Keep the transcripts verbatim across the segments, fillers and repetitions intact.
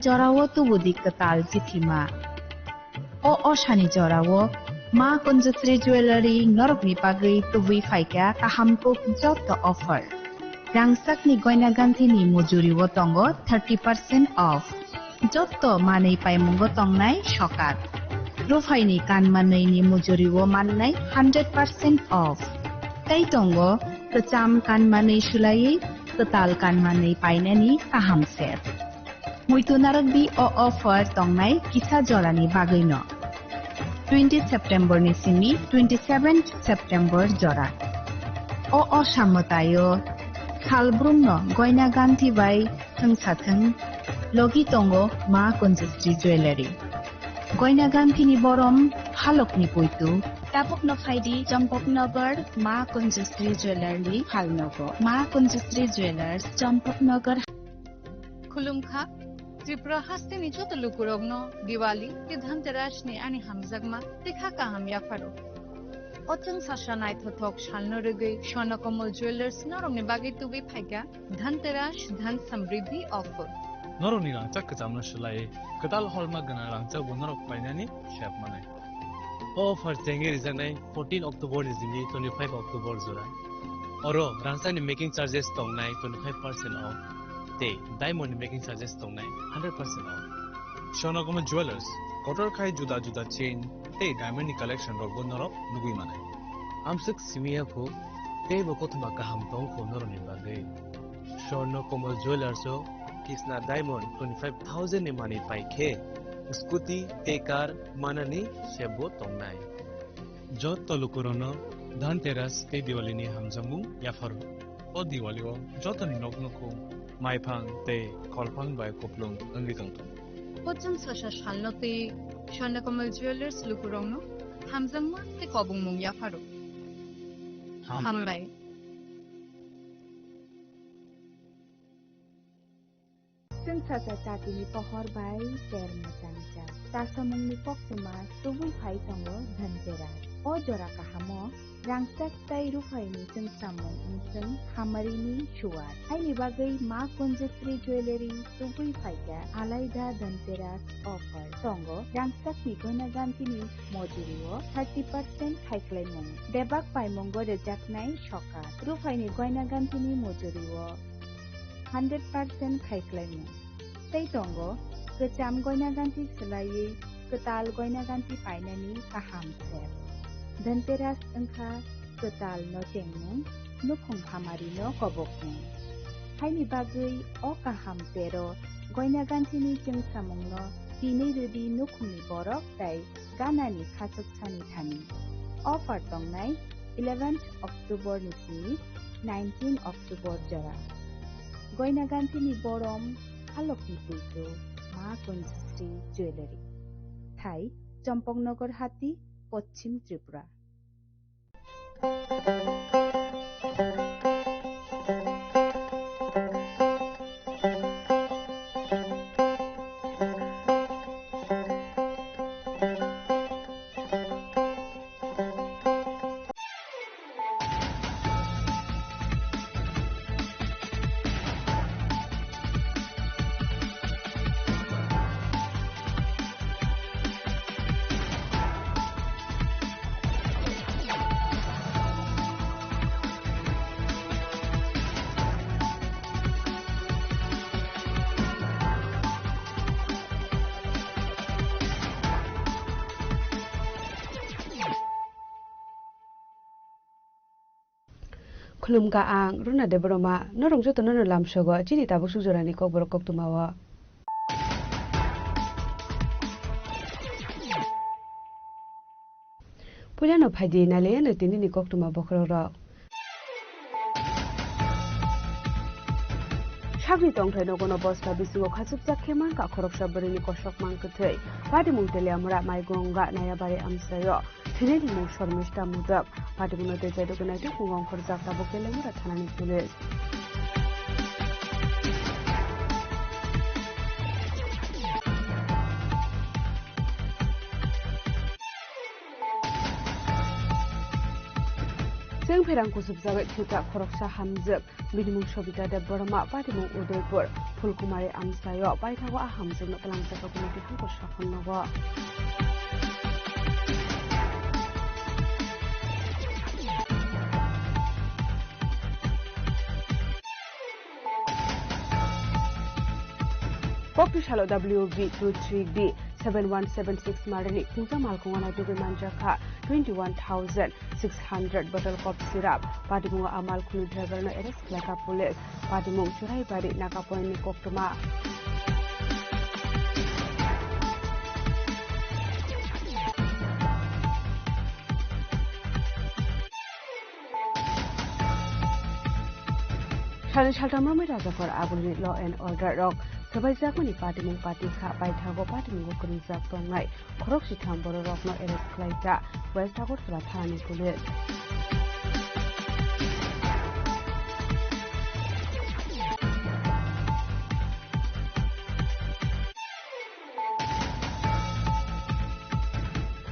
Jorao tubudi kwtal chithima. O osani jorao Ma Kunjusri Jewellery norokni bagwi tubui phaikha kaham kuk jotto offer. Rangchakni goina ganthini mujurio tongo thirty percent off. Jotto manwi paimungo tongnai sokat. Ruphaini kanmanwini mujurio mannai hundred percent off. Tei tongo kwcham kanmanwi sulaiwi kwtal kanmanwi painani kaham set. Muitu narwkdi o offer tongnai kisa jorani bagwino. Twenty September ni simi twenty seven September jora. O osa mwtaio salbrumno goina ganthi bai thwngsathwng logi tongo Ma Kunjusri Jewellery. Goina ganthini borom halokni puitu. Tabukno phaidi Champaknagar Ma Kunjusri Jewellery phalnogo. Ma Kunjusri Jewellers, Champaknagar. Khulumkha, Tripura hasteni joto lukurokno Diwali tei Dhanterasni ani hamjakma tei kha kaham yapharo. O chwng sasa naithothok salno rwgwi Swarnakamala Jewellers norokni bagwi tubui phaikha Dhanteras Dhan Samriddhi offer. Norokni rangchak kwchamno swlaiwi kwtal holma gwnang rangchakbo norok painani sep manai. O offer chengwi rijaknai fourteen October ni simi twenty five October jora. Oro rangchakni making charges tongnai twenty five percent off tei diamond ni making charges tongnai hundred percent off. Swarnakamala Jewellers, kotor khai juda juda chain tei diamond ni collection rokbo norok nugwi manai. Amswk simi ya kho, teibo kothoma kaham tong kho norokni bagwi. Swarnakamala Jewellers o Kisna Diamond twenty five thousand ni manwi pai khe scooty tei car manani sep bo tongnai. Jotto lukurokno Dhanteras tei Diwali ni hamjakmung yapharo. O Diwali o jotoni nok nukhung maiphang tei kholphang bai kuplung wngwi tongthung. Pochwng sasa salno tei Swarnakamala Jewellers lukurokno hamjakma tei kobongmung yapharo. Ham- Hambai. Chwng sasa chatini pohor bai ter mwchang chang. Chasamungni koktwma tubui phai tongo Dhanteras. O jora kahamo rangchak tei ruphaini chwngsamung wngchwng hamarini suwar. Haini bagwi Ma Kunjusri Jewellery tubui phaikha alaida Dhanteras offer. Tongo rangchakni goina ganthini mojurio thirty percent khaiklaimung. Bebak paimungo rwjaknai sokat. Ruphaini goina ganthini mojurio hundred percent khaiklaimung. Tei tongo kwcham goina ganthi swlaiwi kwtal goina ganthi painani kaham sep. Dhanteras wngkha kwtal no chengmung, nukhung hamari no kobokmung. Haini bagwi o kaham tero goina ganthini chwngsamungno tinwi rwdi nukhungni borok tei ganani khachuksani thani. Offer tongnai eleventh October ni simi nineteen October jora. Goina ganthini borom halokni puitu Ma Kunjusri Jewellery. Thai Champaknagar Hati, Pochim Tripura. Khulumkha ang Runa Debbarma, norok jotono no lamsogo chini tabuk suk jorani kokborok koktwmao. Puilano phaidi nailaiyano tinini koktwma bokhorokrok. Sakni tongthai nogono bosta bisingo khachukjak khe mankha khoroksa bwrwini kosok mang kwthwi. Patimung Teliamura Maigonga Nayabari amchaio. Thwinaini mung Shormishta Modak. Patimungno tei chaidugwi naituk mung ongkhorjak tabuk Teliamura thanani police. Tengpherang kuchukjagwi thwita khoroksa hamjwk, bini mung Sobita Debbarma, patimung Udaipur, Phulkumari amchaio paithago a hamjwkno twlangjak committee hangko sakhon nogo. Kokti salo W B two three B seven one seven six marini khungsa malkhungo naitugwi manjakha twenty one thousand six hundred bottle cough syrup. Patimungo a malkhungni driver no arrest khlaikha police. Patimung Churaibari Naga Point ni koktwma. Salni saltham romwi Rajakhor Agulini law and order rok swbaijakmani patimung patikha, paithago patimungo kwrwngjak tongnai khorok sitham bororokno arrest khlaikha West Agartala thanani police.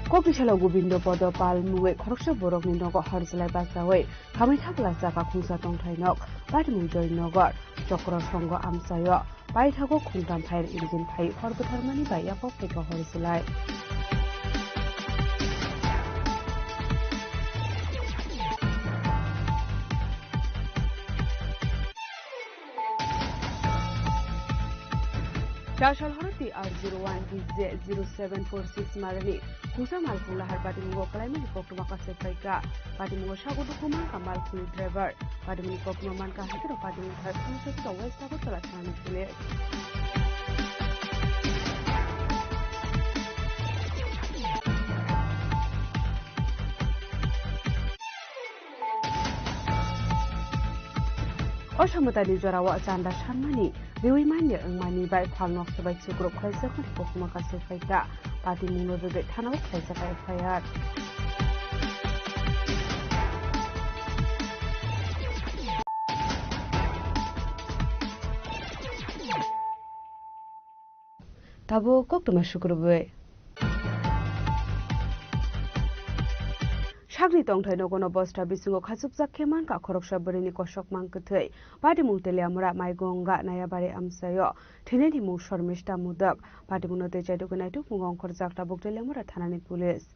Kokti salo Gobindo Podo Pal mungwi khoroksa borokni nogo hor jwlai bachaui khamwi thapla chakha khungsa tongthai nok, patimung Joynagar, Chokro Songo amchaio paithago khungtam fire engine phai hor bwtharmani bai yapok phaikha hor jwlai. Chasal horo T R zero one D J zero seven four six marani khungsa malkhung lahar patimungo kwlaimani koktwma kasep paikha. Patimungo sago dukhu mankha malkhungni driver. Patimungni koktwma mankha hakhe rok patimung thar khungsa West Agartala thanani police. O samwtani jorao chanda sanmani riwi manya wngmani bai phalno swbai sukrub khlaijak hwnwi koktwma kasep phaikha. Patimungno rwgwi thanao khlaijak F I R. Tabuk koktwma sukrubwi. Sakni tongthai nogono bosta bisingo khachukjak khe mankha khoroksa bwrwini kosok mang kwthwi. Patimung Teliamura Maigonga Nayabari amchaio thwinaini mung Shormista Modak. Patimungno tei chaitugwi naitukmungo ongkhorjak tabuk Teliamura thanani police.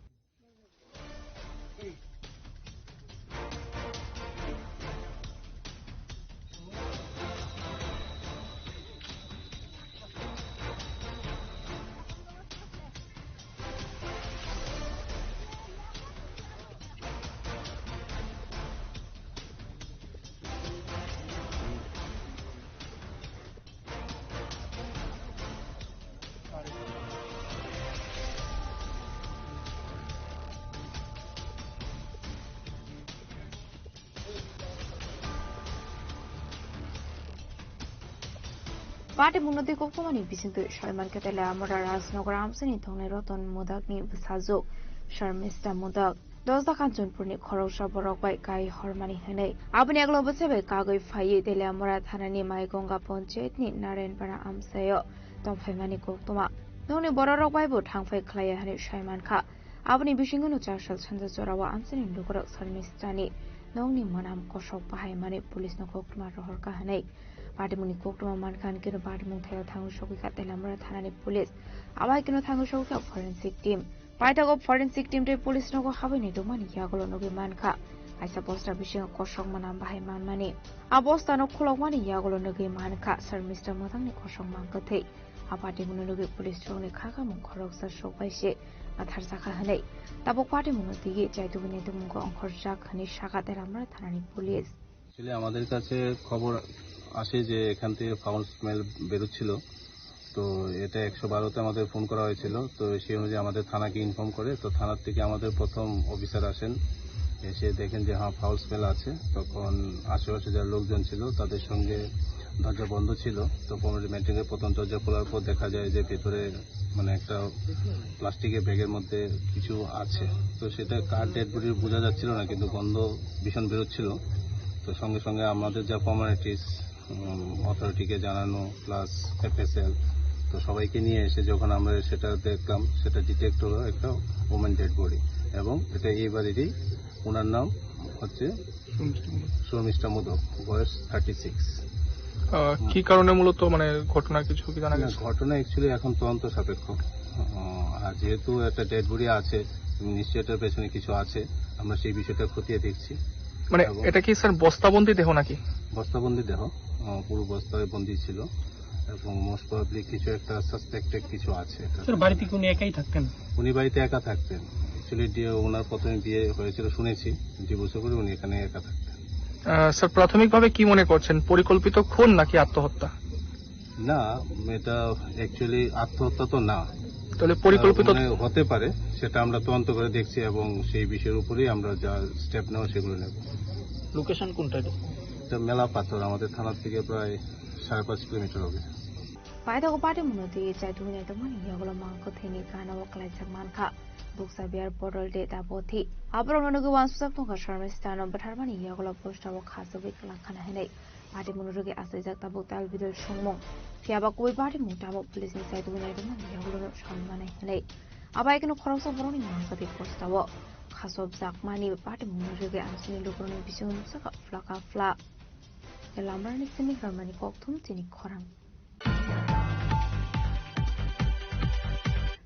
Patimungno tei koktwmani bisingtwi soi mankha Teliamura Rajnagar amchaini thongnai Roton Modakni bwsajwk Sharmista Modak. Dosda Kanchanpurni khoroksa borok bai kai hormani hwnwi. Aboni aglo bwsai bai kagwi phaiwi Teliamura thanani Maigonga Panchayatni Narayanpara amchaio tongphaimani koktwma. Nokni bororok bai bo thangphai khlaiya hwnwi sai mankha. Aboni bisingono Chasal sanja jorao amchaini lukurok Sharmistani nokni mwnam kosok bahaimani police no koktwma rohorkha hwnwi. Patimungni koktwma mankha hwnkhe patimung thaio thangwi sogwikha Teliamura thanani police. Abo hai kheno thangwi sogwikha forensic team. Paithago forensic team tei police nogo habwi naitokmani yagulo nugwi mankha. Kaisa bosta bisingo kosok mwnam bahai manmani. A bostano khulokmani yagulo nugwi mankha Sharmista Modakni kosok mang kwthwi. A patimungno nugwi police rokni kha khamung khoroksa sokbai se matharjakha hwnwi. Tabuk patimungno twiwi chaitugwi naitokmungo ongkhorjak hwnwi sakha Teliamura thanani police. Actually, আমাদের কাছে খবর আসে যে এখান থেকে foul smell বেরোচ্ছিল। তো এটা একশো বারোতে আমাদের ফোন করা হয়েছিল। তো সেই অনুযায়ী আমাদের থানাকে ইনফর্ম করে। তো থানার থেকে আমাদের প্রথম অফিসার আসেন, এসে দেখেন যে হ্যাঁ, ফাউল স্মেল আছে। তখন আশেপাশে যারা লোকজন ছিল, তাদের সঙ্গে দরজা বন্ধ ছিল। তো কমিউনিটি মেনটেনের প্রথম দরজা খোলার পর দেখা যায় যে ভেতরে মানে একটা প্লাস্টিকের ব্যাগের মধ্যে কিছু আছে। তো সেটা কার ডেড বডি বোঝা যাচ্ছিল না, কিন্তু গন্ধ ভীষণ বেরোচ্ছিল। তো সঙ্গে সঙ্গে আমাদের যা ফর্মালিটিস, উম, অথরিটিকে জানানো প্লাস এফএসএল, তো সবাইকে নিয়ে এসে যখন আমরা সেটা দেখলাম, সেটা ডিটেক্ট হলো একটা ওমেন ডেড বডি, এবং এটা এই বাড়িরই। ওনার নাম হচ্ছে শর্মিষ্ঠা মোদক, বয়স থার্টি সিক্স। আহ, কি কারণে মূলত মানে ঘটনা কিছু কি জানা না, গেছে? ঘটনা অ্যাকচুয়ালি এখন তদন্ত সাপেক্ষ। আহ, আর যেহেতু একটা ডেড বডি আছে, নিশ্চয়ই এটার পেছনে কিছু আছে। আমরা সেই বিষয়টা খতিয়ে দেখছি। মানে এবং এটা কি স্যার বস্তাবন্দি দেহ নাকি? বস্তাবন্দি দেহ, আহ, পুরো বস্তায় বন্দি ছিল এবং মোস্ট প্রবাবলি কিছু একটা সাসপেক্টেড কিছু আছে এটা। স্যার, বাড়িতে কি উনি একাই থাকতেন? উনি বাড়িতে একা থাকতেন। অ্যাকচুয়ালি ওনার প্রথমে বিয়ে হয়েছিল শুনেছি, ডিভোর্সের পরে উনি এখানে একা থাকতেন। আহ, স্যার, প্রাথমিকভাবে কি মনে করছেন, পরিকল্পিত খুন নাকি আত্মহত্যা? না, এটা অ্যাকচুয়ালি আত্মহত্যা তো না। তাহলে পরিকল্পিত আহ, মানে হতে পারে, সেটা আমরা তদন্ত করে দেখছি এবং সেই বিষয়ের উপরেই আমরা যা স্টেপ নেওয়া সেগুলো নেব। লোকেশন কোনটা এটা? এটা মেলা পাথর, আমাদের থানা থেকে প্রায় সাড়ে পাঁচ কিলোমিটার হবে। Paithago party mwnwi twi chaitu hwnwi tongmani yagulo mangkho thwini gana o klaijak mankha. Bukcha biyar bottle de dabothi. Aborokno nugwi uansukjak tongkha Sharmistano bwtharmani yagulo posta o khachogwi kwlangkhana hwnwi. Party mwnwi rwgwi achaijak tabuk tal bidal songmung. Phiyaba kubui party mung tamo police ni chaitu hwnwi tongmani yagulono salmani hwnwi. Abo hai kheno khoroksa borokni mangkha twi posta o khachobjakmani party mwnwi rwgwi amchini lukurokni bisingo nukjakha phlaka phla. Lamrani simi kharmani kokthum chini khorang.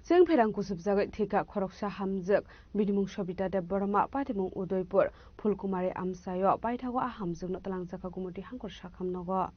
Chwng pherang kusubjagwi thwikha khoroksa hamjwk, bini mung Sobita Debbarma, patimung Udaipur, Phulkumari amchaio paithago a hamjwkno twlangjakha Gumoti Hangkor sakham nogo.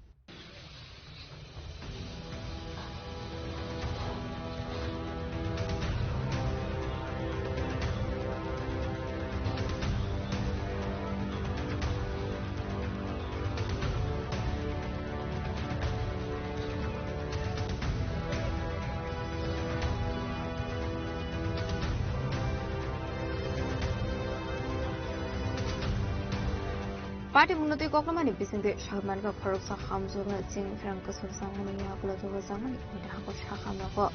Party mwnwi twi koktwmani bisingtwi sakmankha khoroksa hamjwkno chwng pherang kusubjakmani yagulo tubujakmani hwnwi hangkor sakham nogo.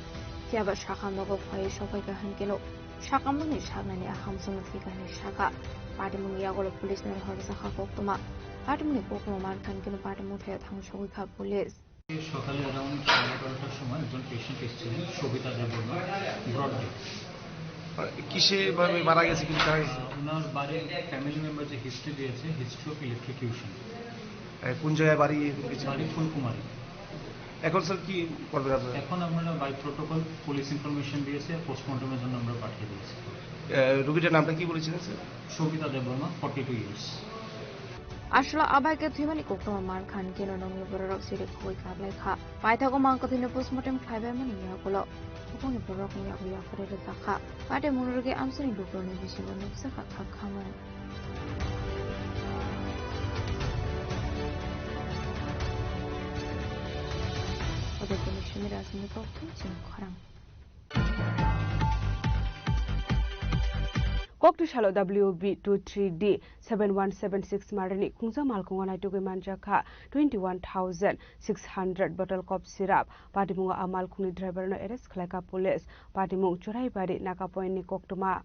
Phiyaba sakham nogo phaiwi sokphaikha hwnkhe no sakham nokni saknani a hamjwkno thwikha hwnwi sakha. Party mungni yagulo police no rohorjakha koktwma. Party mungni koktwma mankha hwnkhe no party mothaio thangsogwi kha police. সকালে অ্যারাউন্ড সাড়ে এগারোটার সময় একজন পেশেন্ট এসেছিলেন, সবিতা Debbarma, broad death. কিসে ভাবে মারা গেছে, কিছু জানা গেছে? ওনার বাড়ির ফ্যামিলি মেম্বার যে হিস্ট্রি দিয়েছে, হিস্ট্রি অফ ইলেকট্রোকিউশন। এ, কোন জায়গায় বাড়ি, এরকম কিছু? বাড়ি ফুলকুমারী। এখন স্যার কি করবেন আপনারা? এখন আমরা বাই প্রোটোকল পুলিশ ইনফরমেশন দিয়েছে, পোস্টমর্টমের জন্য আমরা পাঠিয়ে দিয়েছি। এ, রোগীটার নামটা কি বলেছিলেন sir? Sabita Debbarma, forty two years. Aswla abai khe thwimani koktwma mankha hwnkhe no nokni bororok siri khogwi kaplaikha. Paithago mankha thwino postmortem khlaibaimani yagulo buphangni bororokni yago yaphari rwjakha. Patimung rwgwi amchaini lukurokni bisingo nukjakha khakhamung. Udaipurni Sumi Rajni kokthum chini khorang. Kokthai salo W B two three D seven one seven six marini khungsa malkhungo naitugwi manjakha twenty one thousand six hundred bottle cough syrup. Patimungo a malkhungni driver no arrest khlaikha police. Patimung Churaibari Naka Point ni koktwma.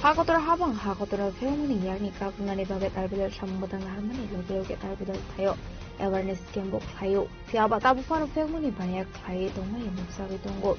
Hakotor habang hakotor phiyokmani yakni kakrwnani bagwi Karbi Dal samung bwtang naharmani loge loge Karbi Dal thaio awareness camp bo khlaio. Phiyaba tabuk phano phiyokmani baniya khlaiwi tongmani nukjagwi tongo.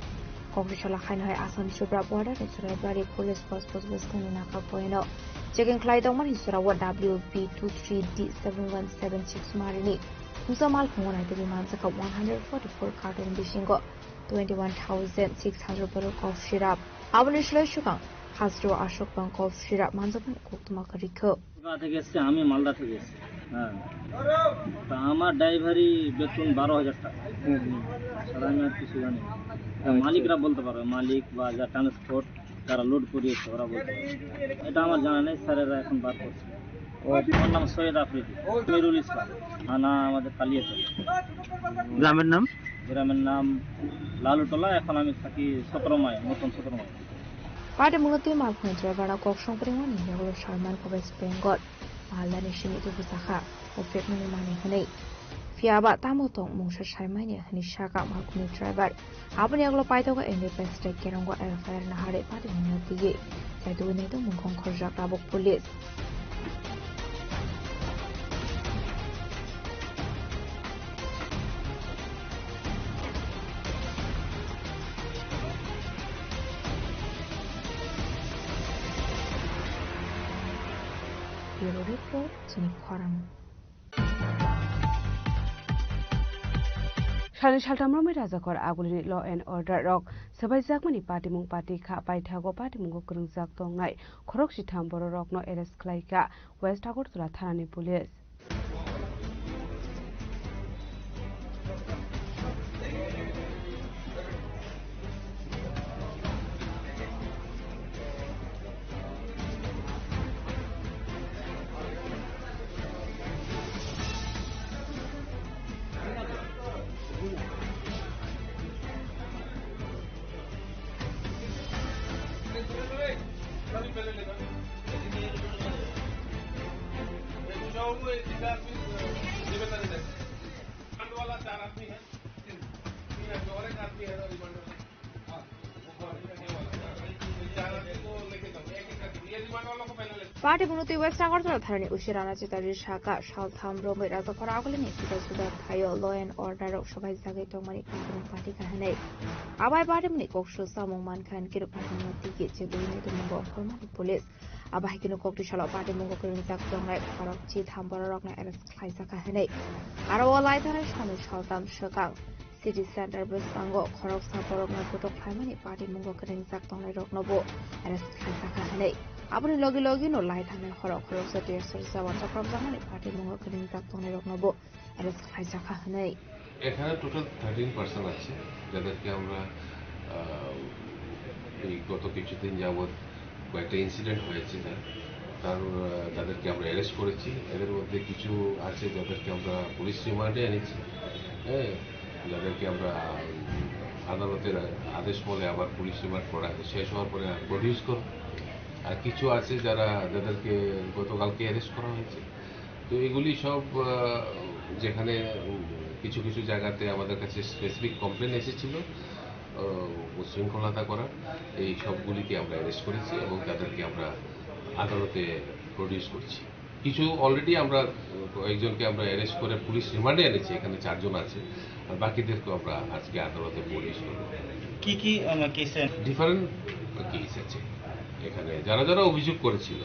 Kokri sala khaino hai Assam Subra border ni Churaibari police post post bwskangni naka poino checking khlai tongmani jora o W B two three D seven one seven six marini khungsa malkhungo naitugwi manjakha one hundred forty four carton bisingo twenty one thousand six hundred bottle cough syrup. Aboni slai swkang Hasro Ashok bang cough syrup manjakmani koktwma kwrwi kho. Kolkata থেকে এসছে, আমি মালদা থেকে এসছি। হ্যাঁ, তা আমার ড্রাইভারি বেতন বারো হাজার টাকা। হুম, হুম। ছাড়া আমি আর কিছু জানি না। তা আচ্ছা। মালিকরা বলতে পারবে, মালিক বা যা ট্রান্সপোর্ট, যারা লোড করিয়েছে, ওরা বলতে পারবে। এটা আমার জানা নেই, স্যারেরা এখন বার করছে। ওর নাম সৈয়দ আফ্রিদি, নুরুল ইসলাম, থানা আমাদের কালিয়াচক। গ্রামের নাম? গ্রামের নাম লালুটোলা, এখন আমি থাকি সতেরো মাইল, নতুন সতেরো mile. Party mungwi twi malkhungni driver no kok songpringmani yagulo Salman Kobes Bengal, Malda ni simi tubu sakha, o pekmani manwi hwnwi. Phiya ba tamo tong mungsa saimani hwnwi sakha malkhungni driver. Aboni yagulo paithago N D P S tei Kerongo F I R naharwi party mungno twiwi. Tei tubui nai tongmung khorjak tabuk police. Bureau Report, chini khorang. Salni saltham romwi rajakhor agulini law and order rok swbaijakmani patimung pati kha, paithago patimungo kwrwngjak tongnai khorok sitham bororokno arrest khlaikha West Agartala thanani police. Party mungwi twi West Agartala tharni Ushirana Chatterjee saka saltham romwi rajakhor agulini juda juda thaio law and order rok swbaijagwi tongmani patimung pati kha hwnwi. Abai patimungni kok su samung mankha hwnwi kirok patimungno tigi chebui nai tongmungo Hormani police. Abo hai kheno kok twi salo patimung kok ringjak tongnai khorok chitham bororokno arrest khlaijak kha hwnwi. Aro o lai thanai salni saltham swkang city center bwskango khoroksa borokno gotok khlaimani patimung kok ringjak tongnairokno bo arrest khlaijak kha hwnwi. Aboni logi logi no lai thanai horo khoroksa tear gas rwchapjak mani patimung kok ringjak tongnairokno bo arrest khlaijak kha hwnwi. এখানে total thirteen person আছে, যাদেরকে আমরা, আহ, এই গত কিছুদিন যাবৎ কয়েকটা ইনসিডেন্ট হয়েছে, যার, তার, আহ, তাদেরকে আমরা অ্যারেস্ট করেছি। এদের মধ্যে কিছু আছে, যাদেরকে আমরা পুলিশ রিমান্ডে এনেছি, হ্যাঁ, যাদেরকে আমরা, উম, আদালতের আদেশ মতে আবার পুলিশ রিমান্ড করা, শেষ হওয়ার পরে প্রডিউস করা। আর কিছু আছে, যারা, যাদেরকে গতকালকে অ্যারেস্ট করা হয়েছে। তো এগুলি সব, আহ, যেখানে, উম, কিছু কিছু জায়গাতে আমাদের কাছে স্পেসিফিক কমপ্লেন এসেছিল, আহ, উচ্ছৃঙ্খলতা করার, এই সবগুলিকে আমরা অ্যারেস্ট করেছি এবং তাদেরকে আমরা আদালতে প্রডিউস করছি। কিছু অলরেডি আমরা, আহ, কয়েকজনকে আমরা অ্যারেস্ট করে পুলিশ রিমান্ডে এনেছি, এখানে চারজন আছে, আর বাকিদেরকেও আমরা আজকে আদালতে প্রডিউস করব। কি কি, আহ, কেসে? ডিফারেন্ট কেস আছে। এখানে যারা যারা অভিযোগ করেছিল,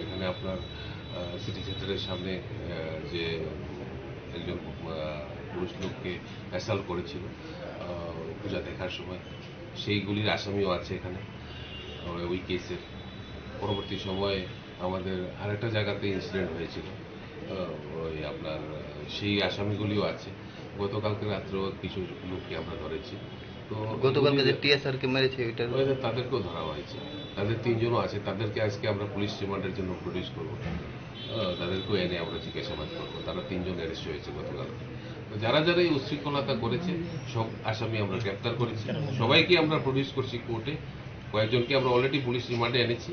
এখানে আপনার, আহ, সিটি সেন্টারের সামনে, আহ, যে একজন, আহ, পুরুষ লোককে অ্যাসাল্ট করেছিল, আহ, পূজা দেখার সময়, সেইগুলির আসামিও আছে এখানে, আহ, ওই কেসের। পরবর্তী সময়ে আমাদের আরেকটা জায়গাতে ইনসিডেন্ট হয়েছিল, আহ, ওই আপনার, আহ, সেই আসামিগুলিও আছে। গতকালকে রাত্রেও কিছু লোককে আমরা ধরেছি। তো গতকালকে যে এগুলি টিএসআর কে মেরেছে, ওইটা ওই যে তাদেরকেও ধরা হয়েছে, তাদের তিনজনও আছে, তাদেরকে আজকে আমরা পুলিশ রিমান্ডের জন্য প্রডিউস করব। আহ, তাদেরকেও এনে আমরা জিজ্ঞাসাবাদ করব। তারা তিনজন অ্যারেস্ট হয়েছে গতকালকে। তো যারা যারা এই উচ্ছৃঙ্খলতা করেছে, সব আসামি আমরা গ্রেপ্তার করেছি, সবাইকে আমরা প্রডিউস করছি কোর্টে। কয়েকজনকে আমরা অলরেডি পুলিশ রিমান্ডে এনেছি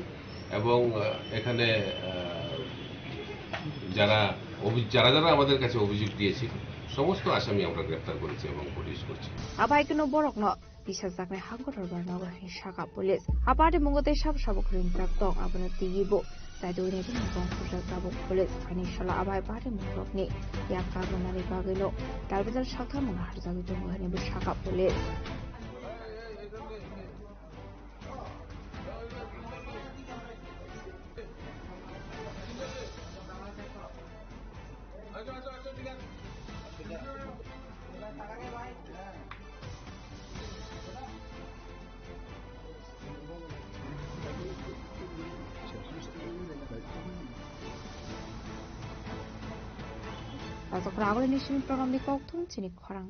এবং, আহ, এখানে, আহ, যারা অভি-, যারা যারা আমাদের কাছে অভিযোগ দিয়েছিল, সমস্ত আসামি আমরা গ্রেপ্তার করেছি এবং প্রডিউস করছি। Abai keno borokno tisajaknai hangkotor barnogo hwnwi sakha police. A patimung tei sabo sabo kwrwngjak tong, abono twiwi bo tai tubui nai tongmung khorjak tabuk police. Ani salo abai patimung rokni yak kagrumani bagwino talbajal sakthangmung harjagwi tongo hwnwi bo sakha police. Rajakhor agulini simi program ni kokthum chini khorang.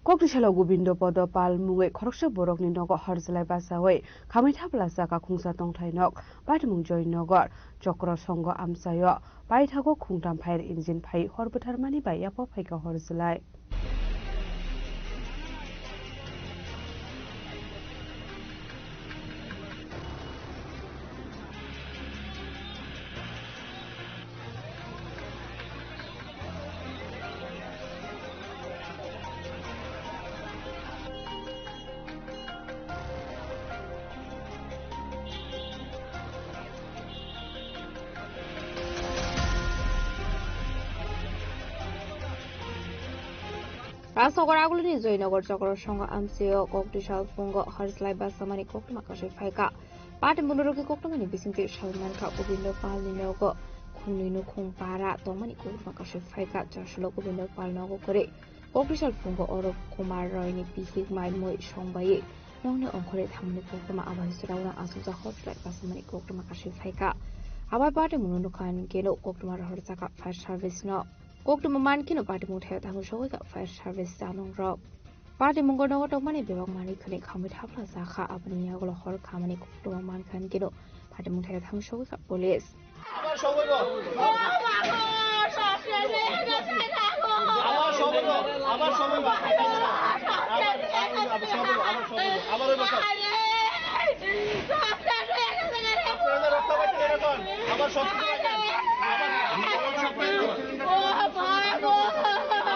Koktisalo Gobindo Podo Pal mungwi khoroksa borokni nogo horjlai bachaui khamwi thaplajak kakhungsa tongthai nok, patimung Joynagar, Chokro Songo amchaio paithago khungtham fire engine phai hor bwtharmani bai yapha phaikha horjlai. Rajnagar agulini Joynagar Chokro Songo amchaio koktisal phungo horjlai bachamani koktwma kasui phaikha. Patimung rokni koktwmani bisingtwi sawi mankha Gobindo Palni nogo khungnwi nukhung para tongmani koktwma kasui phaikha. Chasalo Gobindo Pal nogo kwrwi koktisal phungo oro Kumar Royni bihik mai mui songbai nokni ongkhorwi thangmani koktwma abai chwrauna achukjak horjlai bachamani koktwma kasui phaikha. Abai patimungno nukha hinkhe no koktwma rohorjakha fire service no. Koktwma mankheno patimung thaio thangwi sogwi kha fire service chanungrok. Patimungo nogo tongmani bebak manwi khwnwi khamwi thapla jakha, aboni yagulo hor khamani koktwma mankha hinkhe no patimung thaio thangwi sogwi kha police. আবার সময় বল। আবার সময় বল। আবার সময় বল। আবার, আবার, আবার সময় বল। আবার সময় বল। আবার ওই বসো। আপনারা রক্ষা পাচ্ছেন এরকম। আবার সব কিছু রাখেন। আবার, আবার সব কিছু রাখেন।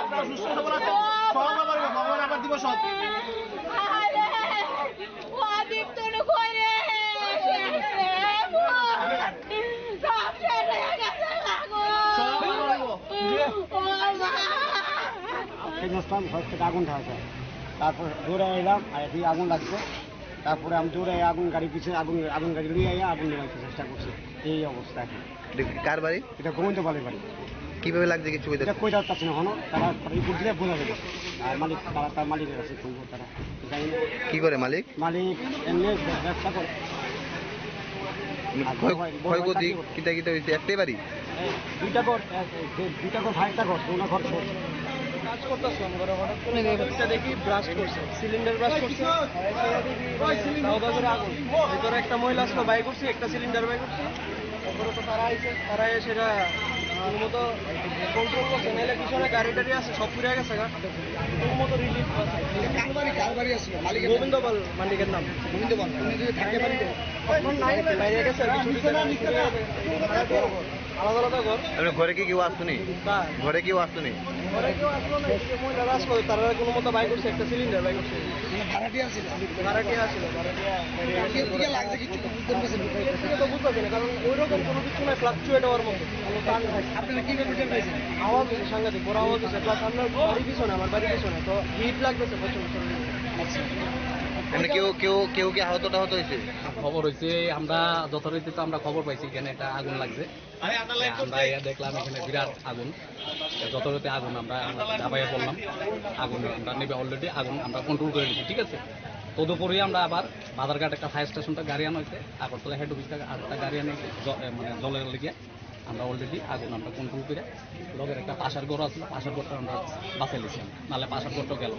আপনারা সুস্থ সবল আছেন। সব আবার, ভগবান আবার দিব সব। এই দশটা আমি ঘর থেকে আগুন ঢালছে, তারপর দৌড়ে এলাম, আর এদিকে আগুন লাগছে, তারপরে আমি দৌড়ে আগুন গাড়ি পিছনে আগুন, আগুন গাড়ি নিয়ে আইয়া আগুন নেভাইতে চেষ্টা করছি। এই অবস্থা এখন। এটা কার বাড়ি? এটা গোবিন্দ পালের বাড়ি। কিভাবে লাগছে কিছু কইতে? এটা কইতে পারছি না এখনো, তারা তারা রিপোর্ট দিলে বোঝা যাবে। আর মালিক, তারা তার মালিকের কাছে ফোন করে তারা। জানি না। কি করে মালিক? মালিক এমনি ব্যবসা করে। মানে আর ক্ষয়-, সবাই বড় ক্ষয়ক্ষতি চাকরি করে। কিতা কিতা হইছে? একটাই বাড়ি? এই দুইটা ঘর, এক, এই যে দুইটা ঘর, ভাইয়েরটা ঘর, ওনার ঘর ছোট। কাজ করতেছিলাম ঘরে, হঠাৎ করে দরজা দেখি ব্লাস্ট করছে, সিলিন্ডার ব্লাস্ট করছে। দাও দাও করে আগুন। ভিতরে একটা মহিলা আসলো, বাই করছে, একটা সিলিন্ডার বাই করছে। তারপরে তো তারা আইছে, তারা এসে এটা কোনো মতো কন্ট্রোল করছে, নাহলে পিছনে গাড়ি টাড়ি আছে, সব পুড়ে গেছে গা। কোনো মতো রিলিফ আছে। কার বাড়ি, কার বাড়ি আসলো? মালিকের নাম? গোবিন্দ পাল মালিকের নাম। গোবিন্দ পাল, উনি যদি থাকে বাড়ি তো? এখন নাই, বাইরে গেছে, কিছু দিতে নাই। আলাদা আলাদা ঘর। আপনি ঘরে কি কেউ আসতো নি? কার? ঘরে কেউ আসতো নি? ঘরে কেউ আসলো না, এই যে মহিলারা আসলো, তারা কোনো মতো বাই করছে, একটা সিলিন্ডার বাই করছে। মানে ভাড়াটিয়া ছিল? ভাড়াটিয়া ছিল, ভাড়াটিয়া। কি, কি লাগছে কিছু বুঝতে পারছেন? এর থেকে তো বুঝতে পারছি না, কারণ ওইরকম কোনো কিছু না, ফ্লাকচুয়েট হওয়ার মতো। আপনারা কিভাবে টের পাইছেন? আওয়াজ হচ্ছে সাংঘাতিক, বড় আওয়াজ হচ্ছে, প্লাস আপনার বাড়ির পিছনে, আমার বাড়ির পিছনে, তো হিট লাগতেছে প্রচুর শরীরে। আচ্ছা। মানে কেউ, কেউ, কেউ কি আহত টাহত হয়েছে? খবর হয়েছে, আমরা যথারীতি তো আমরা খবর পাইছি এখানে একটা আগুন লাগছে। আমরা এসে দেখলাম এখানে বিরাট আগুন, যথারীতি আগুন আমরা দাবাইয়া পড়লাম। আগুন আমরা নিবে, অলরেডি আগুন আমরা কন্ট্রোল করে নিচ্ছি, ঠিক আছে। তদুপরি আমরা আবার বাজারঘাট একটা ফায়ার স্টেশন থেকে গাড়ি আনা হয়েছে, আগরতলা হেড অফিস থেকে আরেকটা গাড়ি আনা হয়েছে, জ-, এ, মানে জলের লেগে আমরা অলরেডি আগুন আমরা কন্ট্রোল করে, লগের একটা পাশের ঘর আছে, পাশের ঘরটা আমরা বাঁচাই নিয়েছি, নাহলে পাশের ঘরটা গেল।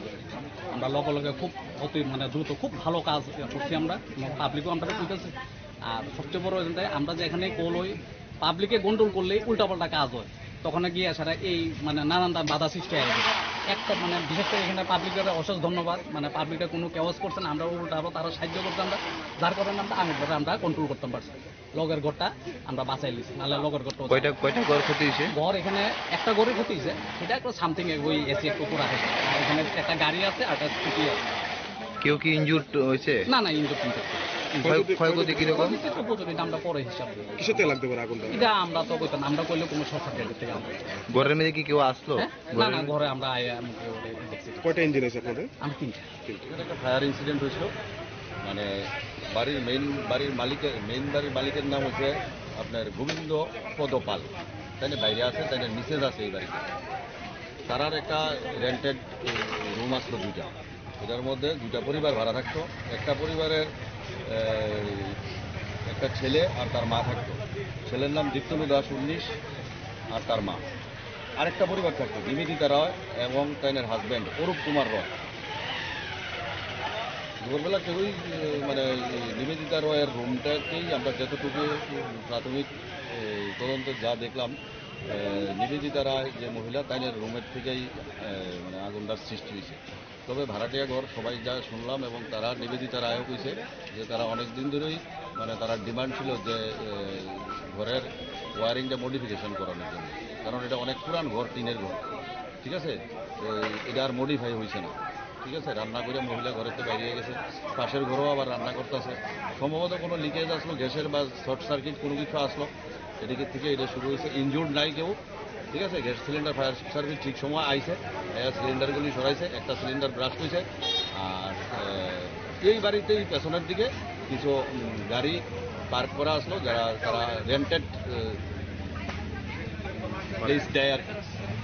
আমরা লগে লগে খুব অতি মানে দ্রুত খুব ভালো কাজ করছি আমরা, এবং পাবলিকও আমরা ঠিক আছে। আর সবচেয়ে বড় হয়েছে আমরা যে এখানে কল হই, পাবলিকে গন্ডগোল করলে উল্টাপাল্টা কাজ হয়, তখন গিয়ে সারা এই মানে নানান ধরনের বাধা সৃষ্টি হয়। একটা মানে বিশেষ করে এখানে পাবলিকের অশেষ ধন্যবাদ, মানে পাবলিকরা কোনো কেওয়াস করছে না, আমরা উল্টা আরো তারা সাহায্য করছে আমরা, যার কারণে আমরা আগের বারে আমরা কন্ট্রোল করতাম পারছি, লগের ঘরটা আমরা বাঁচাই লিছি, নাহলে লগের ঘরটা কয়টা, কয়টা ঘর ক্ষতি হয়েছে? ঘর এখানে একটা ঘরই ক্ষতি হয়েছে, সেটা একটু সামথিং ওই এসি একটু পুরা হয়েছে, আর এখানে একটা গাড়ি আছে আর একটা স্কুটি আছে। কেউ কি ইনজুর্ড হয়েছে? না, না, ইনজুর্ড টিনজুর্ড। ক্ষয়-, ক্ষয়ক্ষতি কিরকম? ক্ষয়ক্ষতি তো প্রচুর, এটা আমরা পরে হিসাব দেবো। কিসের থেকে লাগতে পারে আগুনটা? এটা আমরা তো কইতাম, আমরা কইলে কোনো শর্ট সার্কিট থেকে আমরা। ঘরের মধ্যে কি কেউ আসলো? হ্যাঁ? না, না, ঘরের ঘরে আমরা আয়া মুখে ওরে দেখছি। কয়টা ইঞ্জিন আছে আপনাদের? আমি তিনটা। তিনটা। এখানে একটা ফায়ার ইনসিডেন্ট হয়েছিল, মানে বাড়ির মেইন, বাড়ির মালিকের, মেইন বাড়ির মালিকের নাম হচ্ছে আপনার গোবিন্দ পদ পাল, তাই না? বাইরে আছে, তাই না? মিসেস আছে এই বাড়িতে। তারার একটা রেন্টেড রুম আসলো দুইটা, এটার মধ্যে দুইটা পরিবার ভাড়া থাকতো। একটা পরিবারের, এ, একটা ছেলে আর তার মা থাকতো। ছেলের নাম দীপ্তনু দাস উনিশ আর তার মা। আরেকটা পরিবার থাকতো, নিবেদিতা রয় এবং তাইনের হাজব্যান্ড অরূপ কুমার রয়। ভোরবেলা কেউই, এ, মানে, এই নিবেদিতা রয়ের রুমটাকেই আমরা যতটুকু প্রাথমিক, এ, তদন্তে যা দেখলাম, এ, নিবেদিতা রায় যে মহিলা, তাইনের রুমের থেকেই, এ, মানে, আগুনটার সৃষ্টি হয়েছে। তবে ভাড়াটিয়া ঘর সবাই যা শুনলাম এবং তারা, নিবেদিতা রায়ও কইছে যে তারা অনেক দিন ধরেই, মানে, তারা ডিমান্ড ছিল যে, এ, ঘরের ওয়ারিংটা মডিফিকেশন করানোর জন্য, কারণ এটা অনেক পুরান ঘর, টিনের ঘর। ঠিক আছে? এই, এটা আর মডিফাই হইছে না। ঠিক আছে? রান্না করে মহিলা ঘরের থেকে বাইরে গেছে, পাশের ঘরেও আবার রান্না করতেছে। সম্ভবত কোনো লিকেজ আসলো, গ্যাসের বা শর্ট সার্কিট কোনো কিছু আসলো, এদিকে থেকে এটা শুরু হয়েছে। ইনজুর্ড নাই কেউ। ঠিক আছে? গ্যাস সিলিন্ডার ফায়ার সার্ভিস ঠিক সময় আইছে, আইয়া সিলিন্ডারগুলি সরাইছে, একটা সিলিন্ডার ব্রাস্ট হয়েছে। আর, আহ, এই বাড়িতেই পেছনের দিকে কিছু, উম, গাড়ি পার্ক করা আসলো, যারা, তারা রেন্টেড, আহ, লিজ দেয় আর কি।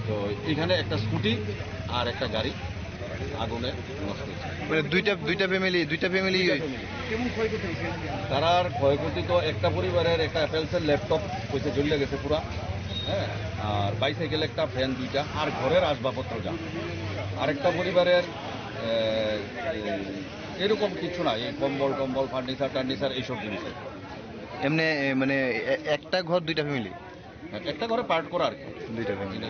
তো এখানে একটা স্কুটি আর একটা গাড়ি আগুনে নষ্ট হয়েছে। মানে দুইটা, দুইটা ফ্যামিলি, দুইটা ফ্যামিলি। দুইটা ফ্যামিলি। তারার ক্ষয়ক্ষতি তো একটা পরিবারের একটা অ্যাপেলসের ল্যাপটপ হয়েছে, জ্বলে গেছে পুরা, হ্যাঁ, আর বাইসাইকেল একটা, ফ্যান দুইটা, আর ঘরের আসবাবপত্র যা। আরেকটা পরিবারের, আহ, এরকম কিছু না, এই কম্বল টম্বল, ফার্নিচার টার্নিচার, এইসব জিনিস। এমনি, এ, মানে, এ-, একটা ঘর দুইটা ফ্যামিলি? হ্যাঁ, একটা ঘরে পার্ট করা আর কি। দুইটা ফ্যামিলি।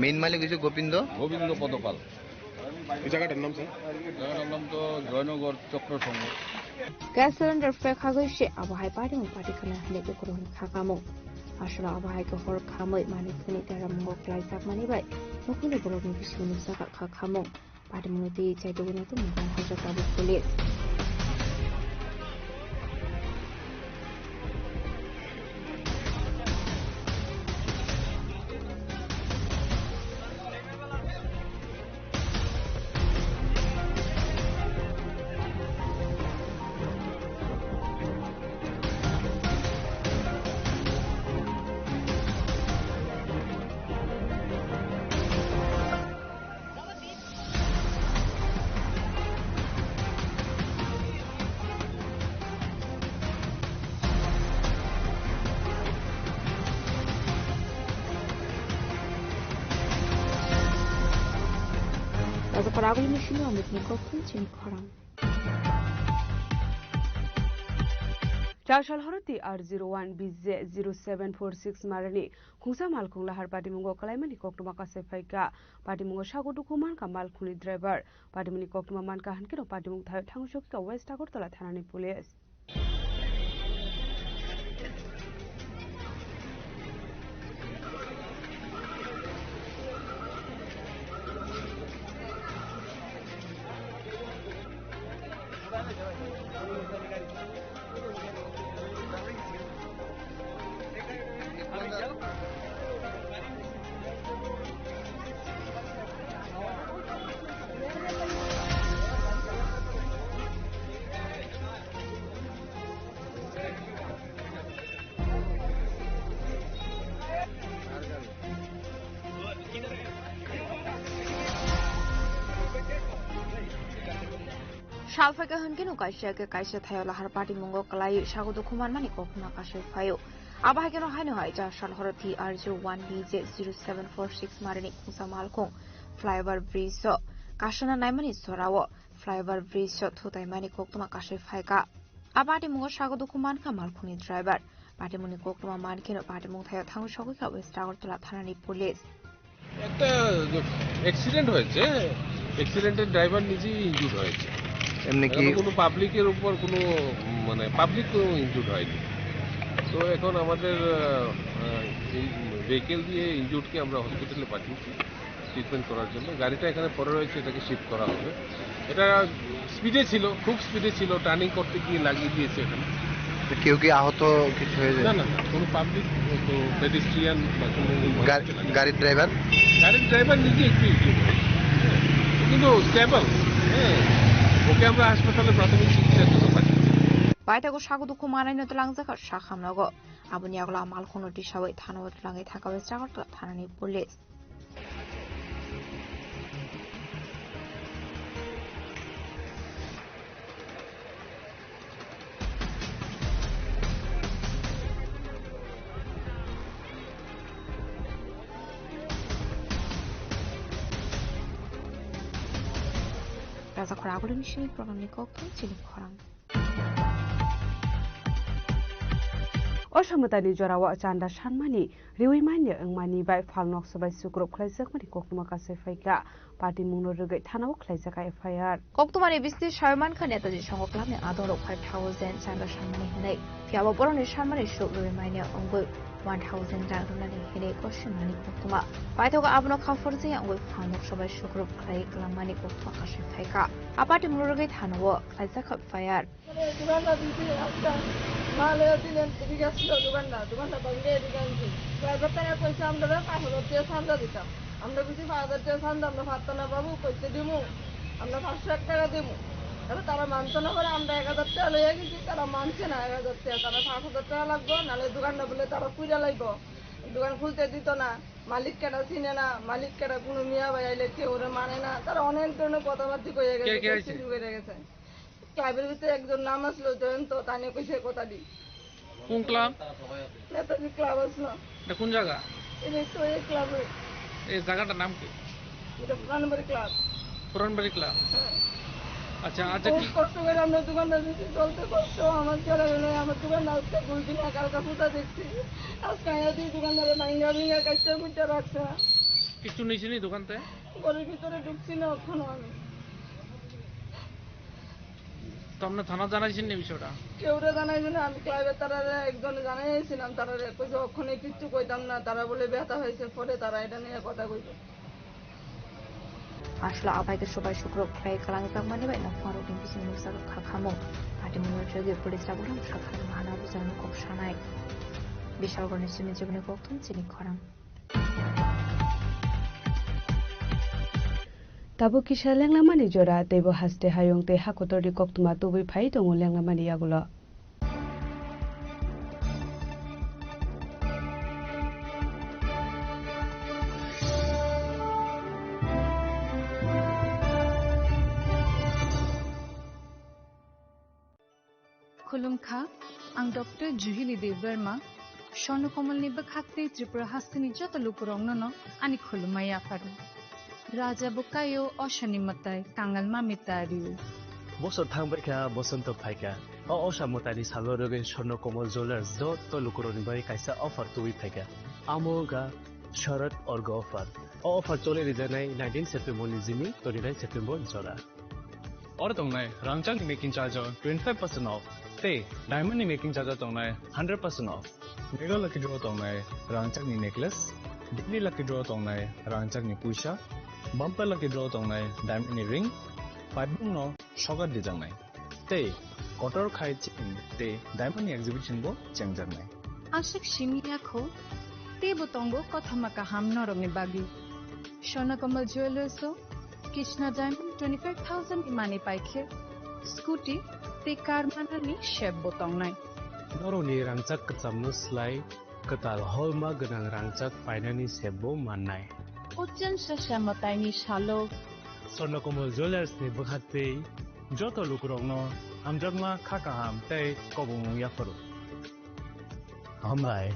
মেইন মালিক হচ্ছে গোবিন্দ। গোবিন্দ পদপাল। এই জায়গাটার নাম, স্যার? জায়গাটার নাম তো জয়নগর চক্র সংঘ। Gas cylinder phe khagwi se abo hai party mung party khana hinwi khe kwrwng kha kamo. Aswk abo hai khe hor khamwi manwi thwni tera mungo kwlai jakmani bai nukhungni borokni bisingo nukjagwi kha kamo. Patimungni twi chaitugwino tongmung hajak tabuk police. Rajaphar Agulini simi Amit ni koktun chini khorang. Char sal horo T R zero one B Z zero seven four six marani khungsa malkhung lahar patimungo kwlaimani koktwma kasai phaikha. Patimungo sago dukhu mankha malkhungni driver. Patimungni koktwma mankha hinkhe no patimung thaio thangwi sokikha West Agartala thanani police. Sal phaikha hinkhe no kaisa khe kaisa thaio lahar patimungo kwlaiwi sago dukhu manmani koktwma kasai phaio. Abo hai kheno haino hai char sal horo T R zero one B Z zero seven four six marini khungsa malkhung flyover bridge o kasana naimani sorao flyover bridge o thutaimani koktwma kasai phaikha. A patimungo sago dukhu mankha malkhungni driver. Patimungni koktwma mankheno patimung thaio thangwi sogwikha West Agartala thanani police. একটা অ্যাক্সিডেন্ট হয়েছে, অ্যাক্সিডেন্টে ড্রাইভার নিজেই ইনজুর্ড হয়েছে। এমনি কি এখনো কোনো পাবলিকের উপর কোনো, উম, মানে, পাবলিক কোনো ইনজুর্ড হয়নি। তো এখন আমাদের, আহ, আহ, এই ভেহিকেল দিয়ে ইনজুর্ডকে আমরা হসপিটালে পাঠিয়েছি। ট্রিটমেন্ট করার জন্য। গাড়িটা এখানে পড়ে রয়েছে, এটাকে শিফট করা হবে। এটা স্পিডে ছিল, খুব স্পিডে ছিল, টার্নিং করতে গিয়ে লাগিয়ে দিয়েছে এখানে। তো কেউ কি আহত কিছু হয়েছে? না, না, না, কোনো পাবলিক, তো পেডেস্ট্রিয়ান বা কোনো গাড়ি, গাড়ির ড্রাইভার? গাড়ির ড্রাইভার নিজে একটু ইনজুর্ড হয়েছে, কিন্তু স্টেবল। হ্যাঁ, ওকে আমরা হাসপাতালে প্রাথমিক চিকিৎসার জন্য পাঠিয়েছি। Paithago sago dukhu manai no twlangjak kha sakhamnogo. Aboni yagulo a malkhungno tisawi thana o twlangwi thangkha West Agartala thanani police. Sakhor agulini simi program ni kok thum chini khorang. O samwtani jorao chanda sanmani riwi manya wngmani bai phalnok swbai sukrub khlaijakmani koktwma kasai phaikha. Party mungno rwgwi thanao khlaijak F I R. Koktwmani bisni sawi mankha Netaji Songho Clubni adongrok five thousand chanda sanmani hinwi. Phiyaba borokni sanmani suk rwwi manya wngwi one thousand rang rwnani hinwi kosimani koktwma. Paithago abono kha phurjya wngwi phalnok swbai sukrub khlai kwlammani koktwma kasai phaikha. A party mungno rwgwi thanao khlaijak F I R. দোকানটা দিতে একটা মাল এদিকে এদিকে আসছিল দোকানটা, দোকানটা ভাঙিয়ে এদিকে আনছি। তো এবার তারা কইছে আমরা পাঁচ হাজার টাকা চান্দা দিতাম। আমরা বুঝি পাঁচ হাজার টাকা চান্দা আমরা পারতাম না বাবু, কইতে দিমু, আমরা পাঁচশো এক টাকা দিমু। এবার তারা মানছে না বলে আমরা এক হাজার টাকা লইয়া গেছি, তারা মানছে না এক হাজার টাকা, তারা পাঁচ হাজার টাকা লাগবো, নাহলে দোকানটা বলে তারা খুইরা লাগবো, দোকান খুলতে দিত না। মালিক কেটা চিনে না, মালিক কেটা কোনো মিয়া ভাই আইলে কেউ ওরে মানে না, তারা অনেক ধরনের কথাবার্তা কইয়া গেছে, কে কে আইছে? শুরু করে গেছে। ক্লাবের ভিতরে একজন নাম আসলো জয়ন্ত, তানে কইছে কথা দি। কোন ক্লাব? নেতাজি ক্লাব আসলো। এটা কোন জায়গা? এটা তো এই ক্লাবে। এই জায়গাটার নাম কি? এটা পুরানবাড়ি ক্লাব। পুরানবাড়ি ক্লাব। হ্যাঁ। আচ্ছা, আচ্ছা, বহুত কি কষ্ট করে আমরা দোকানটা দিচ্ছি, চলতে কষ্ট, আমার ছেলে মেয়ে, আমার দোকানটা আজকে দুই দিন একা একা পূজা দেখছি। আজকে আয়া দুই দোকানদারে ভাঙ্গা ভাঙ্গা কাটতে কুটতে রাখছে। কিছু নিছেনি দোকানতে? ঘরের ভিতরে ঢুকছি না এখনো আমি। তো আপনি থানা জানাইছেন নি বিষয়টা? কেউরে জানাইছে না, আমি ক্লাবের তারারে একজনে জানাইছিলাম, তারারে কইছে ওখানে কিচ্ছু কইতাম না, তারা বলে ব্যথা হয়েছে, পরে তারা এটা নিয়ে কথা কইবে। Aswla abai khe swbai sukrub khlai kwlangjakmani bai nokphang rokni bising nukjagwi kha khamung. Party mungno chwgwi police rok uansuk kha hwnwi hana bujano kok sanai. Bishalgarhni simi jiboni kok thum chini khorang. Tabuk kisa lenglamani jora, teibo haste hayung tei hakotorni koktwma tubui phai tongo lenglamani yagulo. Khulumkha, ang Doctor Juhili Debbarma, Swarno Komolni bwkhak tei Tripura hasteni joto lukurokno no ani khulumma yapharo. Raja bo kaio, osoni mwtai, kangal mami ta rio. Bosor thang bai kha, bosonto phai kha. O osa mwtaini salo rwgwi Swarno Komol Jewellers joto lukurokni bagwi kaisa offer tubui phai kha. Amo wngkha Sharad Orgo offer. O offer choli rijaknai nineteen September ni simi twenty nine September jora. Oro tongnai rangchakni making charge o twenty five percent off tei diamond ni making charge o tongnai hundred percent off. Mega lucky draw tongnai rangchakni necklace, daily lucky draw tongnai rangchakni puisa, bumper lucky draw tongnai diamond ni ring, paibung no sokat dijaknai. Tei kotor khai chain tei diamond ni exhibition bo chengjaknai. Aswk simi yakho, teibo tongo kothoma kaham norokni bagwi. Swarno Komol Jewellers o Krishna Diamond twenty five thousand ni manwi paikhe scooty tei car manani sep bo tongnai. Norokni rangchak kwchamno slai kwtal holma gwnang rangchak painani sep bo mannai. Ochen sasa mwtaini salo Swarno Komol Jewellers ni bwkhaktwi joto lukurokno hamjakma kha kaham tei kobongmung yapharo. Hambai.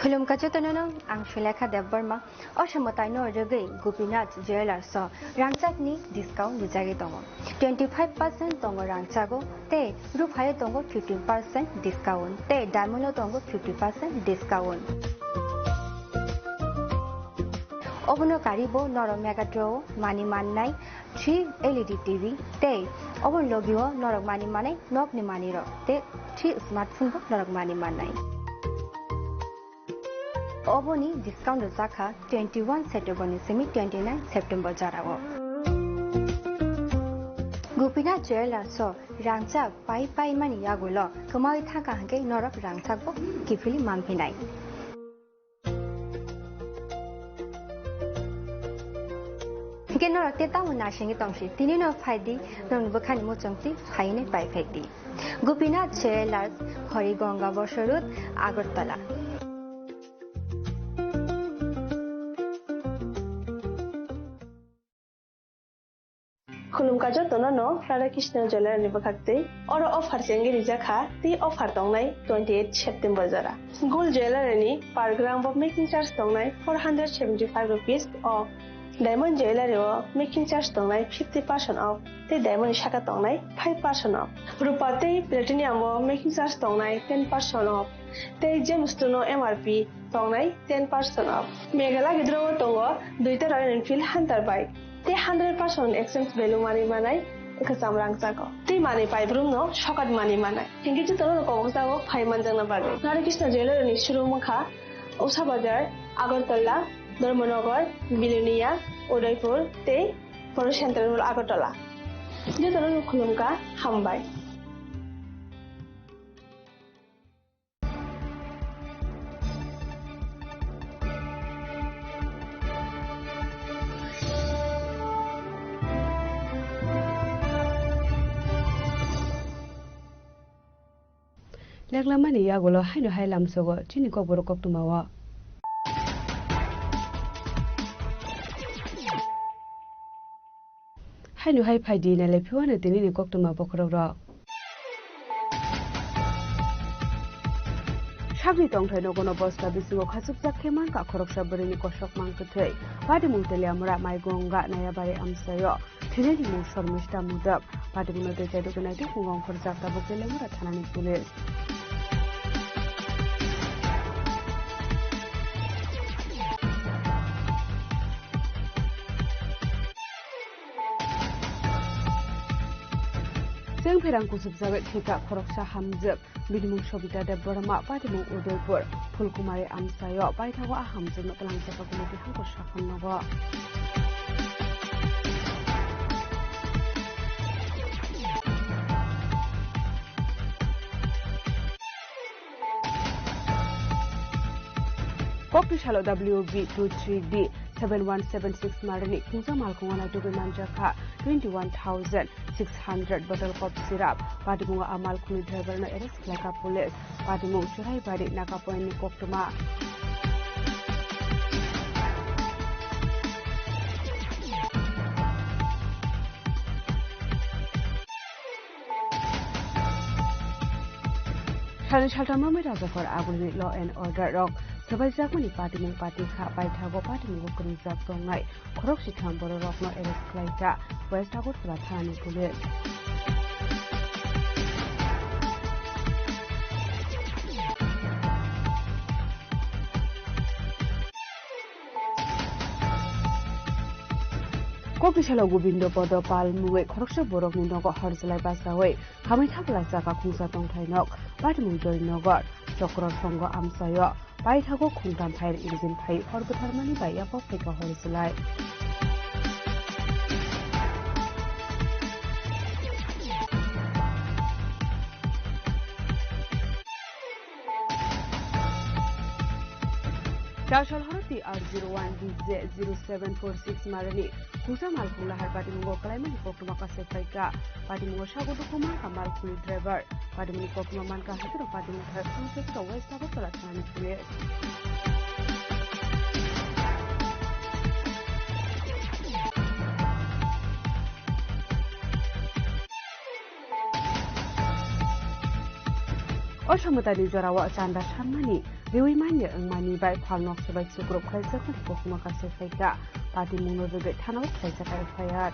Khulumkha jotono no, ang Sulekha Debbarma. O samwtaino rwgwi Gopinath Jewellers o rangchakni discount rijagwi tongo. Twenty five percent tongo rangchago tei ruphaio tongo fifteen percent discount tei diamond o tongo fifty percent discount. Obono karibo norok Mega Draw o mani mannai three L E D T V tei obo logio norok mani manai nokni manwirok tei three smartphone bo norok mani mannai. Oboni discount rwjakha twenty one September ni simi twenty nine September jorao. Gopinath Jewellers o rangchak pai pai mani yagulo kwmawi thangkha hwnkhe norok rangchak bo kiphilwi manphinai. Hwnkhe norok tei tamo naisingwi tongsi, tini no phaidi, norokni bwkhani muchungtwi phainwi paiphekdi. Gopinath Jewellers, Harigonga Bosor Road, Agartala. Khulumkha jotono no Radha Krishna Jewellery ni bwkhak twi. Oro offer chengwi rijak kha, tei offer tongnai twenty eight September jora. Gold Jewellery ni per gram bo making charge tongnai four hundred seventy five rupees off. Diamond Jewellery o making charge tongnai fifty percent off, tei diamond ni saka tongnai five percent off. Rupa tei platinum o making charge tongnai ten percent off, tei gemstone o M R P tongnai ten percent off. Meghalaya gidro o tongo duita Royal Enfield Hunter bike. Tei hundred percent exchange value manwi manai kwcham rangchago. Tei manwi paibrumno sokat manwi manai. Hinkhe jotono kobokjago phai manjakna bagwi. Radha Krishna Jewellery ni showroom wngkha Usha Bazar, Agartala, Dharmanagar, Bilonia, Udaipur tei Poro Central Mall Agartala. Jotono khulumkha, hambai. Leklamani yagulo haino hai lamsogo chini kokborok koktwmao. Haino hai phaidi nailai phiwano tinini koktwma bokhorokrok. Sakni tongthai nogono bosta bisingo khachukjak khe mankha khoroksa bwrwini kosok mang kwthwi. Patimung Teliamura Maigonga Nayabari amchaio thwinaini mung Shormista Mudap. Patimungno twi chaidugwi naitwi phungo ongkhorjak tabuk Teliamura thanani police. Chwng pherang kusubjagwi thwikha khoroksa hamjwk, bini mung Sobita Debbarma, patimung Udaipur, Phulkumari amchaio paithago a hamjwkno twlangjakha committee hangkor sakham nogo. Kokti salo W B two three D seven one seven six marini khungsa malkhungo naitugwi manjakha twenty one thousand six hundred bottle cough syrup. Patimungo a malkhungni driver no arrest khlaikha police. Patimung Churaibari Naka Point ni koktwma. Salni saltamo mai rajakor agulni law and order rok swbaijakmani patimung patikha, paithago patimungo kwrwngjak tongnai khorok sitham bororokno arrest khlaikha West Agartala thanani police. Kokti salo Gobindo Podo Pal mungwi khoroksa borokni nogo hor jwlai bachaui hamwi thapla chaka khungsa tongthai nok Patimung Joynagar Chokro Songo amchaio paithago khungtam fire engine phai hor bwtharmani bai yapha phaikha hor jwlai. Chasal horo T R zero one D J zero seven four six marani khungsa malkhung lahar patimungo kalaimani koktwma kasai phaikha. Patimungo sago dukhu mankha malkhungni driver. Patimungni koktwma mankha haikhe rok patimung thai khungsa West Agartala thanani police. O somotani jorao chanda sanmani riwi manya wngmani bai phalnok swbai chukruk khlaijakmani koktwma kasai phaikha. Patimungno rwgwi thanao khlaijak F I R.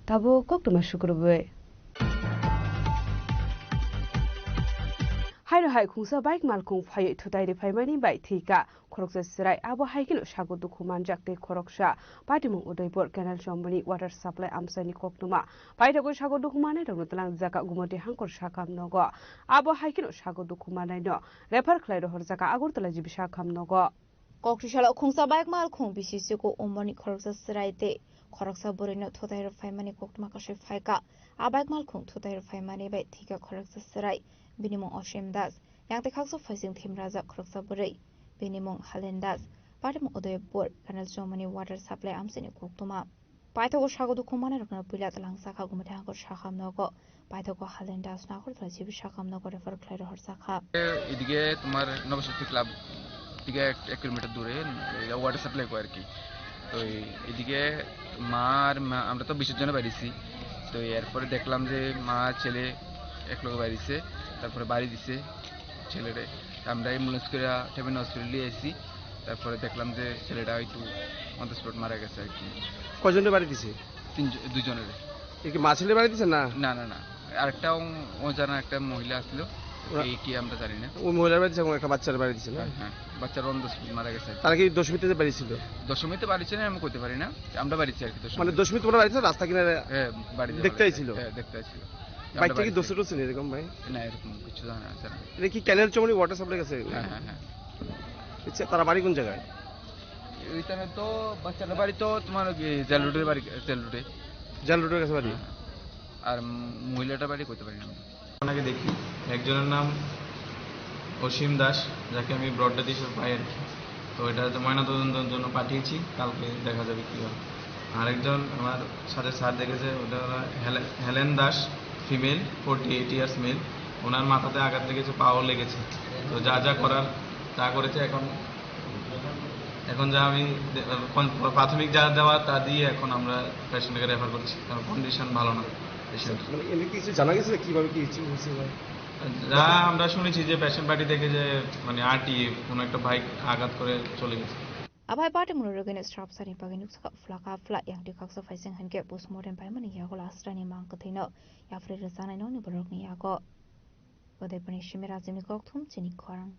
Tabuk koktwma sukrubwi. Haino hai khungsa bike malkhung phaiwi thutai rwphaimani bai thwikha khoroksa chwrai, abo hai kheno sago dukhu manjak tei khoroksa. Patimung Udaipur Canal Chowmani water supply amchaini koktwma. Paithago sago dukhu mannairokno twlangjakha Gumoti Hangkor sakham nogo. Abo hai kheno sago dukhu mannaino refer khlai rohorjakha Agartala G B sakham nogo. Kokti salo khungsa bike malkhung bisi chuku umorni khoroksa chwrai tei khoroksa bwrwino thutai rwphaimani koktwma kasui phaikha. A bike malkhung thutai rwphaimani bai thwikha khoroksa chwrai, bini mung Osim Das. Yang tei khaksa phaising thimrajak khoroksa bwrwi, bini mung Halen Das. Patimung Udaipur Canal Chowmani water supply amchaini koktwma. Paithago sago dukhu mannairokno puila twlangjakha Gumoti Hangkor sakham nogo. Paithago Halen Das Nagartala G B Sakam nogo refer khlai rohorjakha. এদিকে তোমার নবশক্তি ক্লাব থেকে এক এক কিলোমিটার দূরে, এটা water supply করে আর কি। তো এই এদিকে মা আর মা, আমরা তো বিশের জন্য বাইরেছি। তো এরপরে দেখলাম যে মা আর ছেলে এক লগে বাইরেছে, তারপরে বাড়ি দিছে ছেলেরে। আমরা অ্যাম্বুলেন্স করে টেবিন হসপিটাল নিয়ে এসেছি। তারপরে দেখলাম যে ছেলেটা হয়তো অন দ্য স্পট মারা গেছে আর কি। কয়জনের বাড়ি দিছে? তিনজন, দুজনের। এ কি মা ছেলে বাড়ি দিছে না? না, না, না। আরেকটা অ-, অজানা একটা মহিলা আসলো। ওরা এই কি আমরা জানি না। ওই মহিলার বাড়ি দিছে এবং একটা বাচ্চার বাড়ি দিছে না? হ্যাঁ, হ্যাঁ। বাচ্চার অন দ্য স্পট মারা গেছে। তারা কি দশমীতে যে বাড়ি ছিল? দশমীতে বাড়ি ছিল, আমি করতে পারি না। আমরা বাড়িছি আর কি দশমীতে। মানে দশমী তোমার বাড়ি ছিল, রাস্তা কিনারে হ্যাঁ, বাড়ি দেখতে বাড়ি। আইছিল? হ্যাঁ, দেখতে আইছিল। বাইকটা কি আমরা বাড়িছি। দোষে টোষে নেই এরকম ভাই? না, এরকম কিছু জানা আছে না। এটা কি ক্যানেল চমনি ওয়াটার সাপ্লাই গেছে? হ্যাঁ, হ্যাঁ, হ্যাঁ। আচ্ছা, তারা বাড়ি কোন জায়গায়? ওইখানে তো বাচ্চাটার বাড়ি তো তোমার ওই জেল রোডের বাড়ি, জেল রোডে। জেল রোডের কাছে বাড়ি? হ্যাঁ, হ্যাঁ। আর মহিলাটার বাড়ি করতে পারি না আমরা। ওনাকে দেখি, একজনের নাম অসীম দাস, যাকে আমি ব্রড ডেথ হিসেবে পাই আর কি। তো এটা হয়তো ময়নাতদন্তের জন্য পাঠিয়েছি, কালকে দেখা যাবে কী হয়। আরেকজন আমার সাথে স্যার দেখেছে, ওটা হলো হেলে-, Helen Das, female, forty eight years male. ওনার মাথাতে আঘাত লেগেছে, পাও লেগেছে। তো যা যা করার তা করেছে। এখন, এখন যা আমি দে-, কোন প্রাথমিক যা দেওয়া তা দিয়ে এখন আমরা পেশেন্টকে রেফার করছি, কারণ কন্ডিশন ভালো না পেশেন্ট। মানে এমনি কিছু জানা গেছে কিভাবে কি হয়েছে বা? যা আমরা শুনেছি যে পেশেন্ট পার্টি থেকে যে মানে আরটিএফ কোনো একটা বাইক আঘাত করে চলে গেছে। Abai party munu rwgwino srapsani bagwi nuksa phlaka phla yang twi khaksa phaising hinkhe postmortem paimani yago last ni mang kwthwino yapri rwchanai nokni borokni yago. Udaipurni simi Rajibni kokthum chini khorang.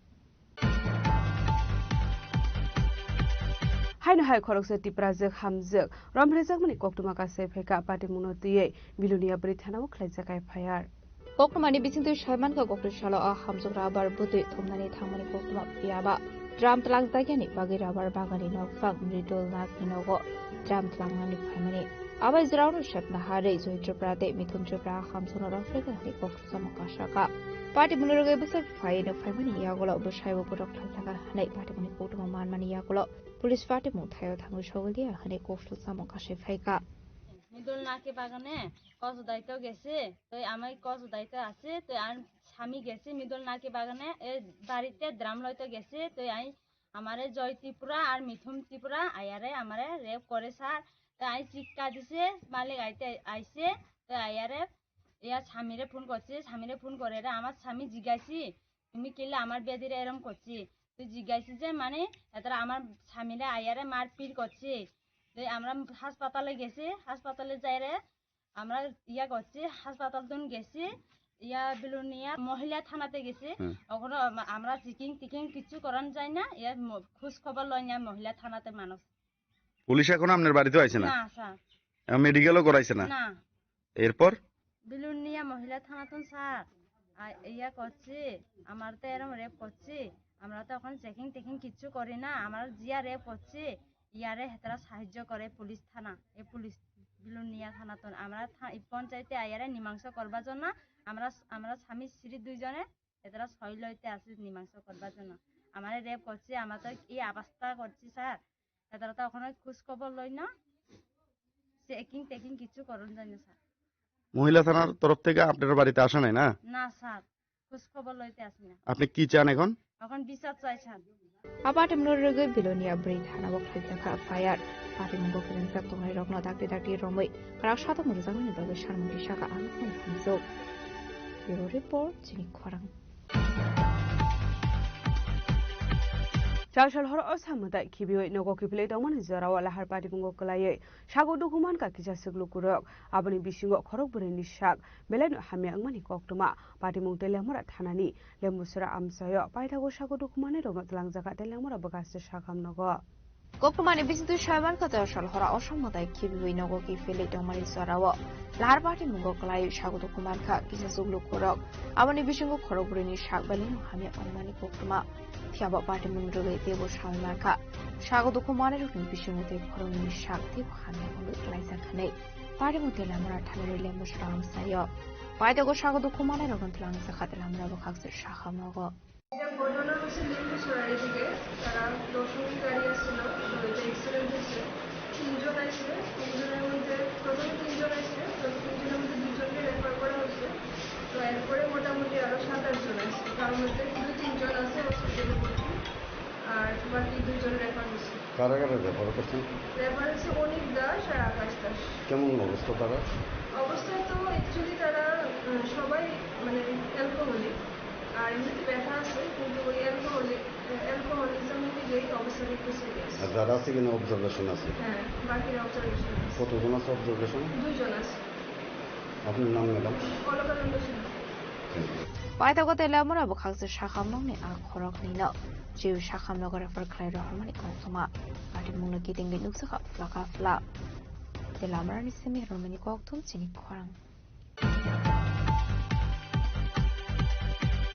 Haino hai khoroksa Tiprajwk hamjwk romphrejakmani koktwma kasai phaikha patimungno twiwi Bilonia bwrwi thanao khlaijak F I R. Koktwmani bisingtwi saimankha, koktwsalo o hamjwk rubber bwtwi thumnani thangmani koktwma phiyaba drum twlangjakya ni bagwi rubber bagan ni nokphang Mridul Nath ni nogo drum twlangnani phaimani. Abai jwraono sepna harwi Joy Tripura tei Mithun Tripura hamjwkno rophrekha hwnwi koktwma kasakha. Party munu rwgwi bwsa phaiwi nukphaimani yagulo bwsaibo borok khlaijak hwnwi party muni koktwma manmani yagulo police party mung thaio thangwi sogwlya hwnwi koktwma kasai phaikha. Midul নাকি বাগানে কচু দাইতে গেছে, তো আমি কচু দাইতে আছে, তো আর স্বামী গেছে মিদুল নাকি বাগানে, এ বাড়িতে ড্রাম লইতে গেছে, তো আমি আমারে জয় ত্রিপুরা আর মিথুন ত্রিপুরা আয়ারে আমারে রেপ করে স্যার। তো আমি চিৎকার দিছে, মালিক আইতে আইছে, তো আয়ারে ইয়া স্বামীরে ফোন করছে, স্বামীরে ফোন করে রে আমার স্বামী জিজ্ঞাসি, তুমি কিলে আমার বেদিরে এরম করছি, তুই জিজ্ঞাসি যে মানে এতারা আমার স্বামীরে আয়ারে মারপিট করছে। তো আমরা হাসপাতালে গেছি, হাসপাতালে যাইরে আমরা ইয়া করছি, হাসপাতাল দুন গেছি, ইয়া বিলুনিয়া মহিলা থানাতে গেছি। হুম। ওখানে আমা-, আমরা চেকিং টেকিং কিছু করান যায় না, ইয়া ম-, খোঁজ খবর লয় না মহিলা থানাতে মানুষ। পুলিশ এখনো আপনার বাড়িতেও আইছে না? না, স্যার। এখন মেডিকেলও করাইছে না? না। এরপর? বিলুনিয়া মহিলা থানাতন স্যার, আ, ইয়া করছি, আমার তো এরম রেপ করছি, আমরা তো এখন চেকিং টেকিং কিচ্ছু করি না, আমরা জিয়া রেপ করছি, ইয়ারে হেতারা সাহায্য করে পুলিশ থানা, এ পুলিশ বিলুনিয়া থানাতন, আমরা থা-, এই পঞ্চায়েতে আইয়ারে মীমাংসা করবার জন্য, আমরা, আমরা স্বামী স্ত্রী দুইজনে হেতারা ছয় লইতে আসি মীমাংসা করবার জন্য। আমারে রেপ করছে, আমরা তো এই অবস্থা করছি স্যার, হেতারা তো ওখানে খোঁজ খবর লই না, চেকিং টেকিং কিছু করুন জানি স্যার। মহিলা থানার তরফ থেকে আপনার বাড়িতে আসা নাই না? না স্যার, খোঁজ খবর লইতে আসি না। আপনি কি চান এখন? এখন বিচার চাই sir. Abatimno rwgwi Bilonia bwrwi thanao khlaijakha F I R. Patimungo kwrwngjak tongnairokno dakti dakti romwi kwrak satung rwjakmani bagwi sanmung tisaka ang hamjwk. Bureau Report, chini khorang. Chal sal horo o samwtai khibiwi nogo kiphilwi tongmani jorao lahar patimungo kwlaiwi sago dukhu mankha kisa swk lukurok. Aboni bisingo khorok bwrwini sak belaino hamya wngmani koktwma. Patimung tei Lemura thanani Lembusra amchaio paithago sago dukhu manwi rokno twlangjakha tei Lemura bwkhaste sakam nogo. Koktwmani bisingtwi saimankha, tei sal hora o samwtai khibiwi nogo kiphilwi tongmani jorao lahar patimungo kwlaiwi sago dukhu mankha kisa swk lukurok. Aboni bisingo khorok bwrwini sak belaino hamya wngmani koktwma. Phiya bo party mung rwgwi teibo salwi mankha. Sago dukhu manwirokni bisingo tei khoroknwini sak teibo hamya wngwi klaijak hwnwi party mung tei Lamura thanani Lembusra amchaio paithago sago dukhu manwirokno twlangjakha tei Lamura bwkhakse sakam nogo. এটা ঘটনা হচ্ছে লিঙ্গছড়া এদিকে, তারা দশমীর গাড়ি আসছিল, তো এটা অ্যাক্সিডেন্ট হয়েছে। তিনজন আসছে, তিনজনের মধ্যে প্রথমে তিনজন আসছে, তো তিনজনের মধ্যে দুজনকে রেফার করা হয়েছে। এরপরে মোটামুটি আরো সাত আট জন আছে, তার মধ্যে দুই তিনজন আছে হসপিটালে ভর্তি, আর বাকি দুজন রেফার হয়েছে। কারা কারা রেফার করছেন? রেফার হয়েছে অনিক দাস আর আকাশ দাস। কেমন অবস্থা তারা? অবস্থা তো অ্যাকচুয়ালি তারা, উম, সবাই মানে অ্যালকোহলিক, আর এমনিতে ব্যথা আছে, কিন্তু ওই অ্যালকোহলিক, অ্যালকোহলিজম অনুযায়ী অবস্থাটা একটু সিরিয়াস। আর যারা আছে কিনা অবজারভেশন আছে? হ্যাঁ, বাকিরা অবজারভেশন আছে। কতজন আছে অবজারভেশন? দুইজন আছে। আপনার নাম, madam? Alakananda Sinha. Thank you. Paithago Telamura bwkhaksa sakhamnokni a khoroknwino jeu sakhamnogo refer khlai rohormani koktwma. Patimungno kitingwi nukjakha phlaka phla. Telamurani simi romani kokthum chini khorang.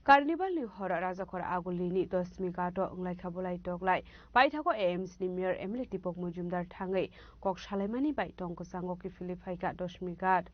Carnival ni horo Rajakhor Agulini Doshmi Ghat o wnglaikha bulai toklai. Paithago A M C ni Mayor M L A Deepak Majumdar thangwi kok salaimani bai tong kwchango kiphilwi phaikha Doshmi Ghat.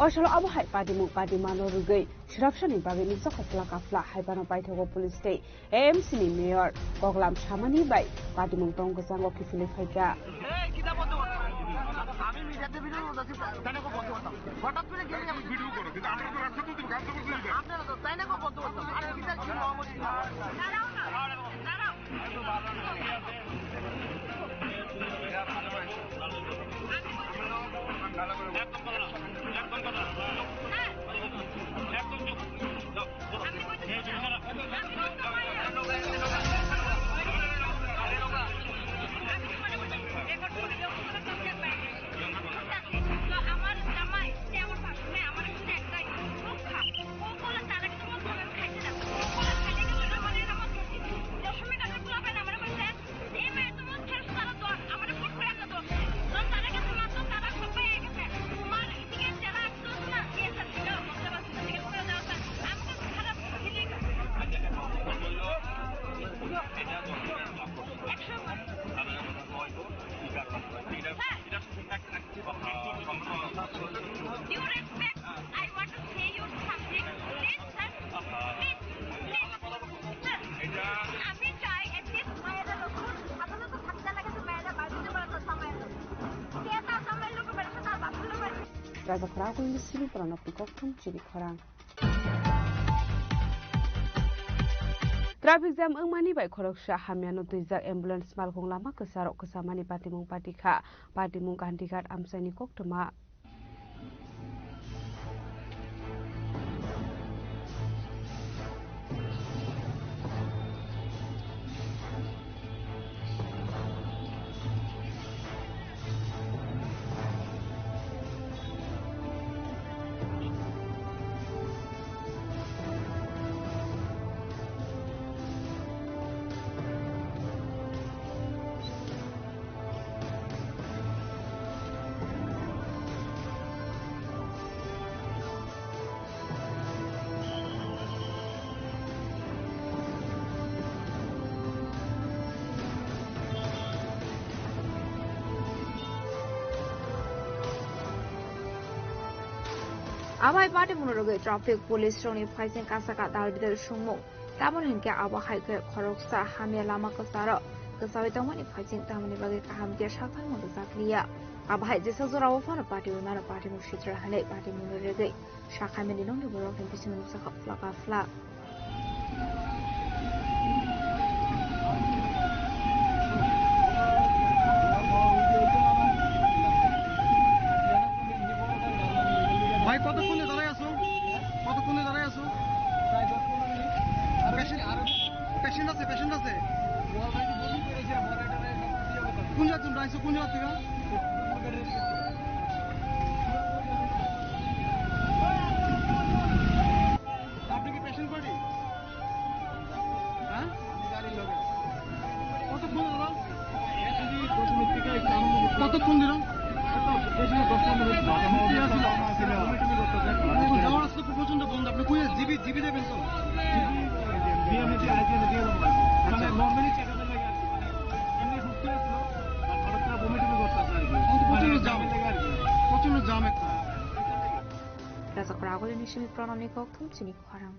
O salo abo hai patimung patimano rwgwi swrapsani bagwi nukjakha phlaka phla hai phano paithago police tei A M C ni mayor koklam samani bai patimung tong kwchango kiphilwi phaikha. আমি মিডিয়াতে ভিডিও করতেছি, তাই না বন্ধ করতাম। হঠাৎ করে গিয়ে আমি ভিডিও করো, কিন্তু আমরা তো রাস্তা তুলতে হবে, কাজ তো করতে হবে। আপনারা তো তাই না বন্ধ করতাম। আর বিচার কি হওয়া উচিত? Due respect, I want to say you something. Please, sir. Please, please. Sir, আমি চাই at least মায়েরা লক্ষ্য আপাতত থাকতে লাগে তো মায়েরা বাড়িতে বাড়িতে সামাল দেবে। কে তার সামাল লোকে বেড়ে তার বাথরুমে বাড়ি। Rajakhor Agulini simi pranokni kokthum chini khorang. Traffic jam wngmani bai khoroksa hamyano twijak ambulance malkhung lama kwcharo kwchamani patimung patikha, patimung Gandhighat amchaini koktwma. Abo hai patimungno rwgwi traffic police rokni phaising kasaka dal bidal sungmung. Tamoni hinkhe abo hai khe khoroksa hamya lama kwcharo kwchaui tongmani phaising tamoni bagwi kaham khe sakthangmung rwjakliya. Abo hai jesa jorao phano patimungno patimung sitra hinwi patimungno rwgwi sakhaimani nokni borokni bisingo nukjakha phlaka phlak. ভাই, কতক্ষণে দাঁড়ায় আছো? কতক্ষণে দাঁড়ায় আছো? প্রায় দশ পনেরো মিনিট। আর পেশেন্ট, আর পেশেন্ট আছে, পেশেন্ট আছে। কোন জায়গা তোমরা আইছো? কোন জায়গা থেকে? আপনি কি পেশেন্ট পার্টি? হ্যাঁ? কতক্ষণ দিল? কতক্ষণ দিল? এখন যাওয়ার রাস্তা তো প্রচণ্ড বন্ধ। আপনি কই জিবি, জিবি দেবেন তো? বিএমএ দিয়ে আইজিএমে দিয়ে দেবো। আচ্ছা। মানে নরমালি চেক আপের লাগে আর কি। মানে এমনি হুট করে ছিল। আর হঠাৎ করে বমি টমি করতে আসে আর কি। প্রচণ্ড মানে জাম। জামের লাগে আর কি। প্রচণ্ড জাম একটা। Rajak Ragol ni simi pranamni kok thum chini khorang.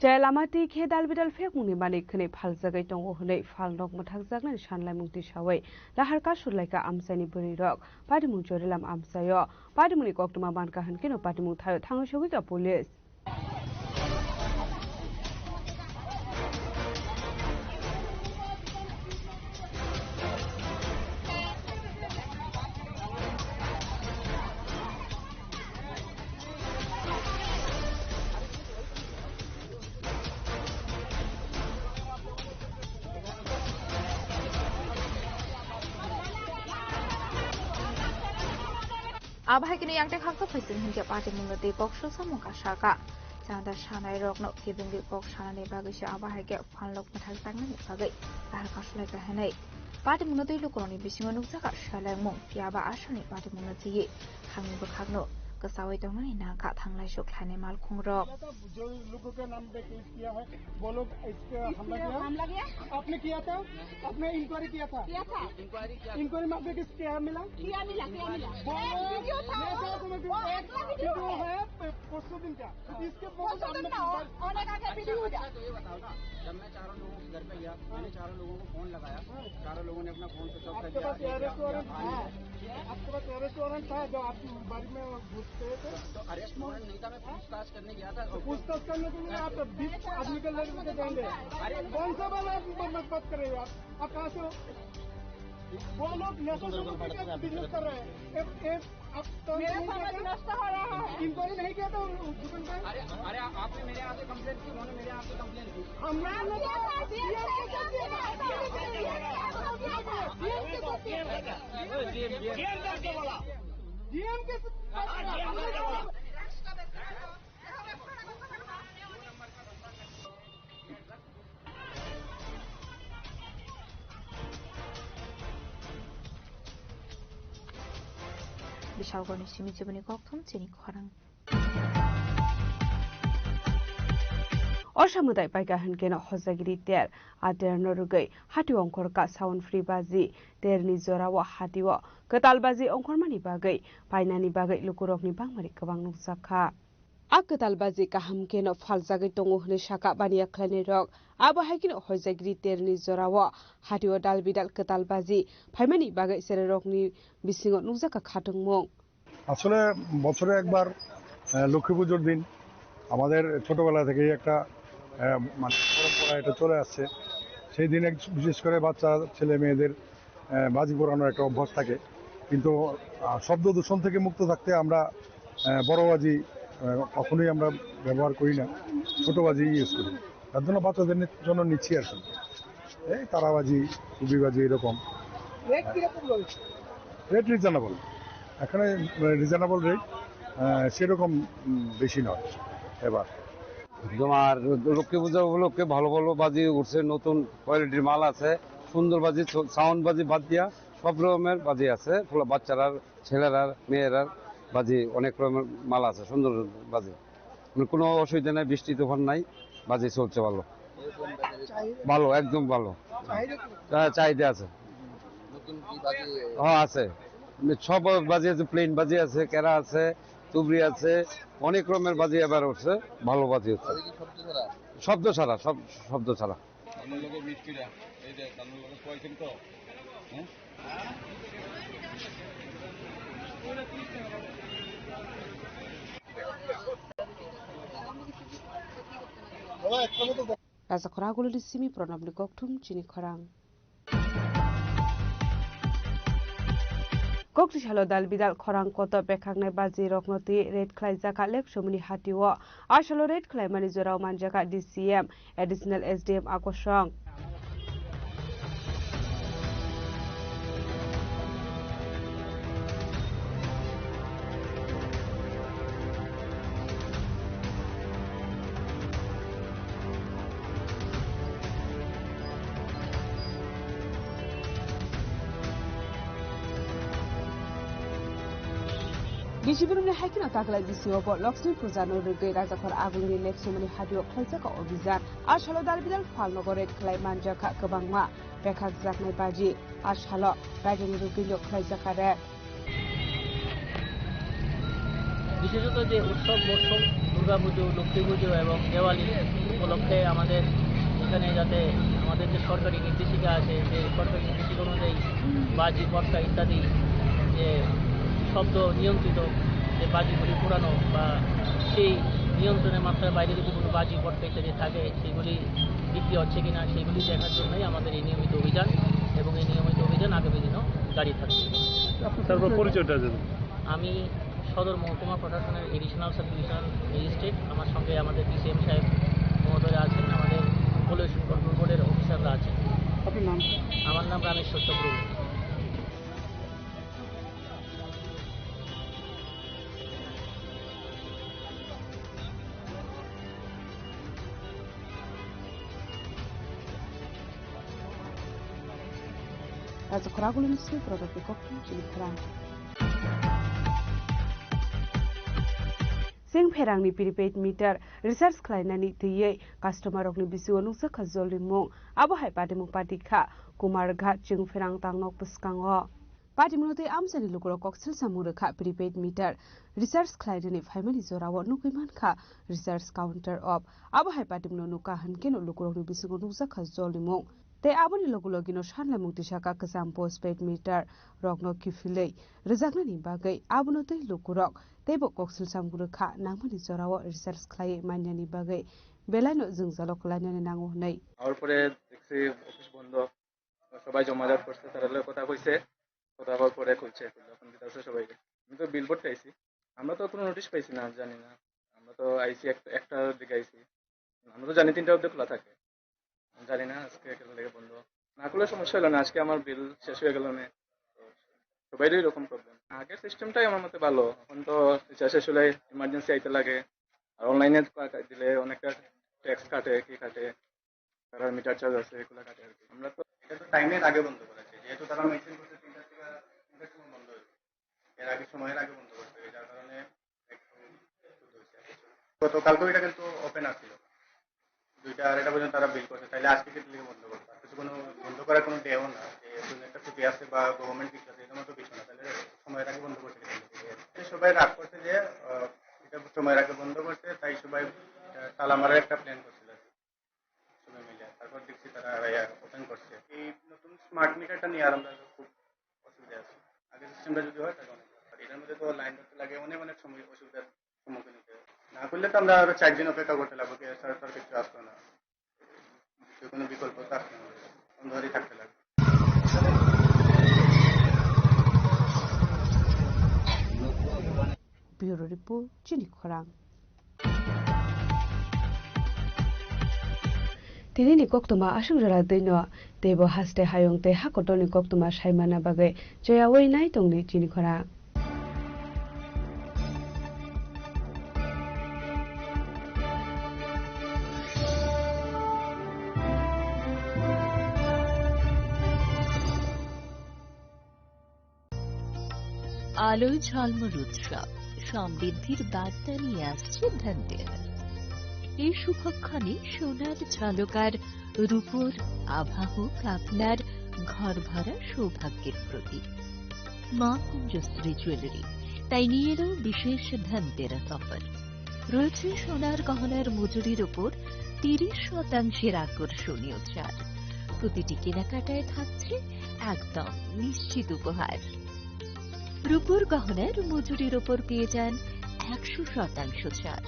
Chaya lama twi khe dal bidal phekmungni manwi khwnwi phaljagwi tongo hwnwi phalnok mwthakjaknani sanlaimung tisaui lahar kasurlaikha amchaini bwrwirok. Patimung Chorilam amchaio patimungni koktwma mankha hwnkhe no patimung thaio thangwi sogwikha police. Abo hai kheno yang tei khaksa phaising hinkhe patimungno tei kok swsa mungkha sakha. Chanda sanai rokno kebengwi kok sanani bagwi se abo hai khe phalnok mwthakjaknani bagwi lahar kasulai kha hinwi. Patimungno tei lukurokni bisingo nukjakha selengmung, phiya ba aswkni patimungno twiwi hamni bwkhakno kwchaui tongnani nangkha thanglai suk khlainai malkhungrok. जो लोगों का नाम पे केस किया है, वो लोग इस पे हमला किया। हमला किया? आपने किया था? आपने इंक्वायरी किया था? किया था। इंक्वायरी में आपको किस क्या मिला? क्या मिला, क्या मिला? वो एक वीडियो था, मैं वो, क्या समझ वो एक वीडियो है, प-, परसों दिन का। हाँ। इसके बहुत परसों दिन सामने ना, होने का क्या वीडियो हो गया? अच्छा, तो ये बताओ ना, जब मैं चारों लोगों के घर पे गया, हाँ। मैंने चारों लोगों को फोन लगाया, हाँ। चारों लोगों ने अपना फोन स्विच ऑफ कर दिया। आपके पास अरेस्ट वारंट था? हाँ। आपके पास अरेस्ट वारंट था, जो आप बारी में घुस गए थे? तो अरेस्ट वारंट नहीं था, मैं पूछताछ करने गया था। तो पूछताछ करने के लिए आप बीस आदमी के लेकर के जाएंगे? अरे, कौन सा वाला आप बात कर रहे हो आप? आप कहाँ से हो? वो लोग नशा शराब का बिजनेस कर रहे हैं। एक, एक, आप तो मेरा नहीं समझ करते? नष्ट हो रहा है। इंक्वायरी नहीं किया था उस दुकान पर? अरे, अरे, आपने मेरे यहाँ पे कंप्लेंट की, उन्होंने मेरे यहाँ पे कंप्लेंट की। हमने किया था, डीएम के साथ किया था। डीएम के साथ किया था। डीएम के साथ किया था। Bishalgorni simi chiboni kokthum chini khorang. O samudai paikha hinkeno Hojagiri ter, a terno rwgwi hati ongkhorkha sound free baji, terni jorao hatio kwtal baji ongkhormani bagwi painani bagwi lukurokni bangmari kwbang nukjakha. A kwtal baji kaham kheno phaljagwi tongo hwnwi sakha baniya khlainairok. Abo hai kheno Hojagiri terni jorao hatio dal bidal kwtal baji phaimani bagwi cherairokni bisingo nukjakha khatungmung. আসলে বছরে একবার, আহ, লক্ষ্মী পুজোর দিন আমাদের ছোটবেলা থেকেই একটা, আহ, মানে পরম্পরা এটা চলে আসছে। সেই দিনে বিশেষ করে বাচ্চা ছেলে মেয়েদের, আহ, বাজি পোড়ানোর একটা অভ্যাস থাকে, কিন্তু, আহ, শব্দ দূষণ থেকে মুক্ত থাকতে আমরা, আহ, বড় বাজি, আহ, কখনোই আমরা ব্যবহার করি না, ছোট বাজি ইউজ করি। তার জন্য বাচ্চাদের নি-, জন্য নিচ্ছি আর কি। এই তারাবাজি, কুবিবাজি এরকম। রেট কিরকম রয়েছে? রেট রিজনেবল, এখানে রিজনেবল রেট, আহ, সেরকম, উম, বেশি নয় এবার। তোমার লক্ষ্মী পূজা উপলক্ষে ভালো ভালো বাজি উঠছে, নতুন কোয়ালিটির মাল আছে, সুন্দর বাজি, সাউন্ড বাজি বাদ দিয়া সব রকমের বাজি আছে। ফুল-, বাচ্চারা, ছেলেরা, মেয়েরা বাজি, অনেক রকমের মাল আছে, সুন্দর বাজি। মানে কোনো অসুবিধা নাই, বৃষ্টি তুফান নাই, বাজি চলছে ভালো। ভালো, একদম ভালো। চাহিদা কি? হ্যাঁ, চাহিদা আছে। নতুন কি বাজি? হ্যাঁ, আছে। সব বাজি আছে, প্লেন বাজি আছে, কেরা আছে, তুবড়ি আছে, অনেক রকমের বাজি এবার উঠছে, ভালো বাজি হচ্ছে। শব্দ ছাড়া, সব শব্দ ছাড়া। Raja Khorang Gulini simi Pranabni kokthum chini khorang. Kokti salo dal bidal khorang koto bekhaknai baji rokno twi raid khlaijak kha Leksumuni hatio. A salo raid khlaimani jorao manjak kha D C M, Additional S D M Akosong. Bisi borokni hai kheno taklai bisingo bo Lakshmi Puja no rwgwi Rajakhor Agulini Leksumuni hatio khlaijak o obhijan. A salo dal bidal phalnogo raid khlai manjak kha kwbangma bekhakjaknai baji. A salo raidani rwgwino khlaijak kha raid. বিশেষত যে উৎসব মরশুম, দুর্গাপুজো, লক্ষ্মী পুজো এবং দেওয়ালি উপলক্ষে আমাদের এখানে যাতে আমাদের যে সরকারি নির্দেশিকা আছে, সেই সরকারি নির্দেশিকা অনুযায়ী বাজি, পটকা ইত্যাদি যে শব্দ নিয়ন্ত্রিত যে বাজিগুলি পোড়ানো বা সেই নিয়ন্ত্রণের মাত্রার বাইরে যদি কোনো বাজি, পটকা ইত্যাদি থাকে, সেগুলি বিক্রি হচ্ছে কিনা সেগুলি দেখার জন্যই আমাদের এই নিয়মিত অভিযান এবং এই নিয়মিত অভিযান আগামী দিনও জারি থাকবে। তারপর পরিচয়টা দেবেন। আমি সদর মহকুমা প্রশাসনের এডিশনাল সাব ডিভিশনাল ম্যাজিস্ট্রেট, আমার সঙ্গে আমাদের ডিসিএম সাহেব মহোদয় আছেন, আমাদের পলিউশন কন্ট্রোল বোর্ডের অফিসাররা আছেন। আপনার নাম? আমার নাম রামেশ্বর Chakraborty. Raja Khorang Gulini simi Pranabni kokthum chini khorang. Sing pherangni prepaid meter recharge khlainani twiwi customer rokni bisingo nukjak kha jolni mung. Abo hai patimung pati kha Kumarghat Ching Pherang Tangnok bwskango. Patimungno tei amchaini lukurok koksil samung rwkha prepaid meter recharge khlainani phaimani jorao nugwi mankha recharge counter off. Abo hai patimungno nukha hwnkhe no lukurokni bisingo nukjak kha jolni mung. Tei aboni logi logino sanlaimung tisakha kwcham postpaid meter rokno kiphilwi rwjaknani bagwi abono tei lukurok teibo koksil samung rwkha nangmani jorao recharge khlaiwi manyani bagwi belaino jwngjalo kwlainani nango hwnwi. Hour পরে দেখছি অফিস বন্ধ, সবাই জমাজট করছে, তারা লগে কথা কইছে, কথা কওয়ার পরে খুলছে, খুললে এখন দিতে আছে সবাইকে। আমি তো বিল ভরতে আইছি, আমরা তো কোনো নোটিশ পাইছি না, জানি না। আমরা তো আইছি এক-, একটার দিকে আইছি, আমরা তো জানি তিনটা অবধি খোলা থাকে, জানি না আজকে কেন লেগে বন্ধ। না খুললে সমস্যা হলো না, আজকে আমার বিল শেষ হয়ে গেল না। তো সবাইরই এরকম প্রবলেম। আগের সিস্টেমটাই আমার মতে ভালো, এখন তো রিচার্জ শেষ হলে ইমার্জেন্সি আইতে লাগে, আর অনলাইনে দিলে অনেকটা ট্যাক্স কাটে, কি কাটে, তারা মিটার চার্জ আছে, এগুলো কাটে আর কি। আমরা তো এটা তো টাইমের আগে বন্ধ করেছে, যেহেতু তারা মেনশন করছে তিনটা থেকে তিনটার সময় বন্ধ হয়েছে, এর আগে সময়ের আগে বন্ধ করতে হবে, যার কারণে একটু, একটু দোষ আছে। গতকালকেও এটা কিন্তু ওপেন আছিল, দুইটা আড়াইটা পর্যন্ত তারা বিল করছে, তাহলে আজকে কি লিগে বন্ধ করতো? আর কিছু কোনো বন্ধ করার কোনো ডেও না, যে কোনো একটা ছুটি আছে বা গভর্নমেন্ট কিছু আছে, এরকম তো কিছু না, তাহলে সময়ের আগে বন্ধ করছে কেন? সবাই রাগ করছে যে আহ, এটা সময়ের আগে বন্ধ করছে, তাই সবাই এটা তালা মারার একটা প্ল্যান করছিল আর কি। সবাই মিলে। তারপর দেখছি তারা ওপেন করছে। এই নতুন স্মার্ট মিটারটা নিয়ে আর আমরা খুব অসুবিধা আছি। আগের সিস্টেমটা যদি হয় তাহলে অনেক ভালো। আর এটার মধ্যে তো লাইন ধরতে লাগে, অনেক অনেক সময় অসুবিধার সম্মুখীন হতে হয়। না করলে তো আমরা আরো চার দিন অপেক্ষা করতে লাগবো, কি এছাড়া তো আর কিছু আসতো না। তো কোনো বিকল্প তো আসতো না, বন্ধ হয়েই থাকতে লাগবে। Bureau Report, Chini Khorang. Tinini koktwma aswk jora twino teibo haste hayung tei hakotorni koktwma saimana bagwi cheyaui nai tongdi chini khorang. আলোয় ঝলমল উৎসব, সমৃদ্ধির বার্তা নিয়ে আসছে ধনতেরাস। এই শুভক্ষণে সোনার ঝলক আর রূপোর আভা হোক আপনার ঘর ভরা সৌভাগ্যের প্রতীক। মা কুঞ্জশ্রী জুয়েলারি তাই নিয়ে এলো বিশেষ ধনতেরাস অফার। রয়েছে সোনার গহনার মজুরির উপর তিরিশ শতাংশের আকর্ষণীয় ছাড়। প্রতিটি কেনাকাটায় থাকছে একদম নিশ্চিত উপহার। রূপোর গহনার মজুরির ওপর পেয়ে যান একশো শতাংশ ছাড়।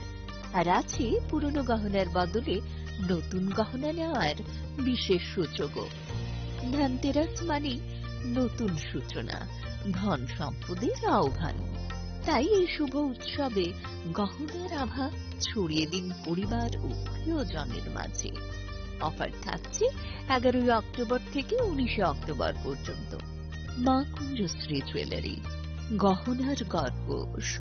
আর আছে পুরনো গহনার বদলে নতুন গহনা নেওয়ার বিশেষ সুযোগও। ধনতেরাস মানে নতুন সূচনা, ধন সম্পদের আহ্বান। তাই এই শুভ উৎসবে গহনার আভা ছড়িয়ে দিন পরিবার ও প্রিয়জনের মাঝে। অফার থাকছে এগারোই অক্টোবর থেকে উনিশে অক্টোবর পর্যন্ত। মা কুঞ্জশ্রী জুয়েলারি, গহনার গর্ব,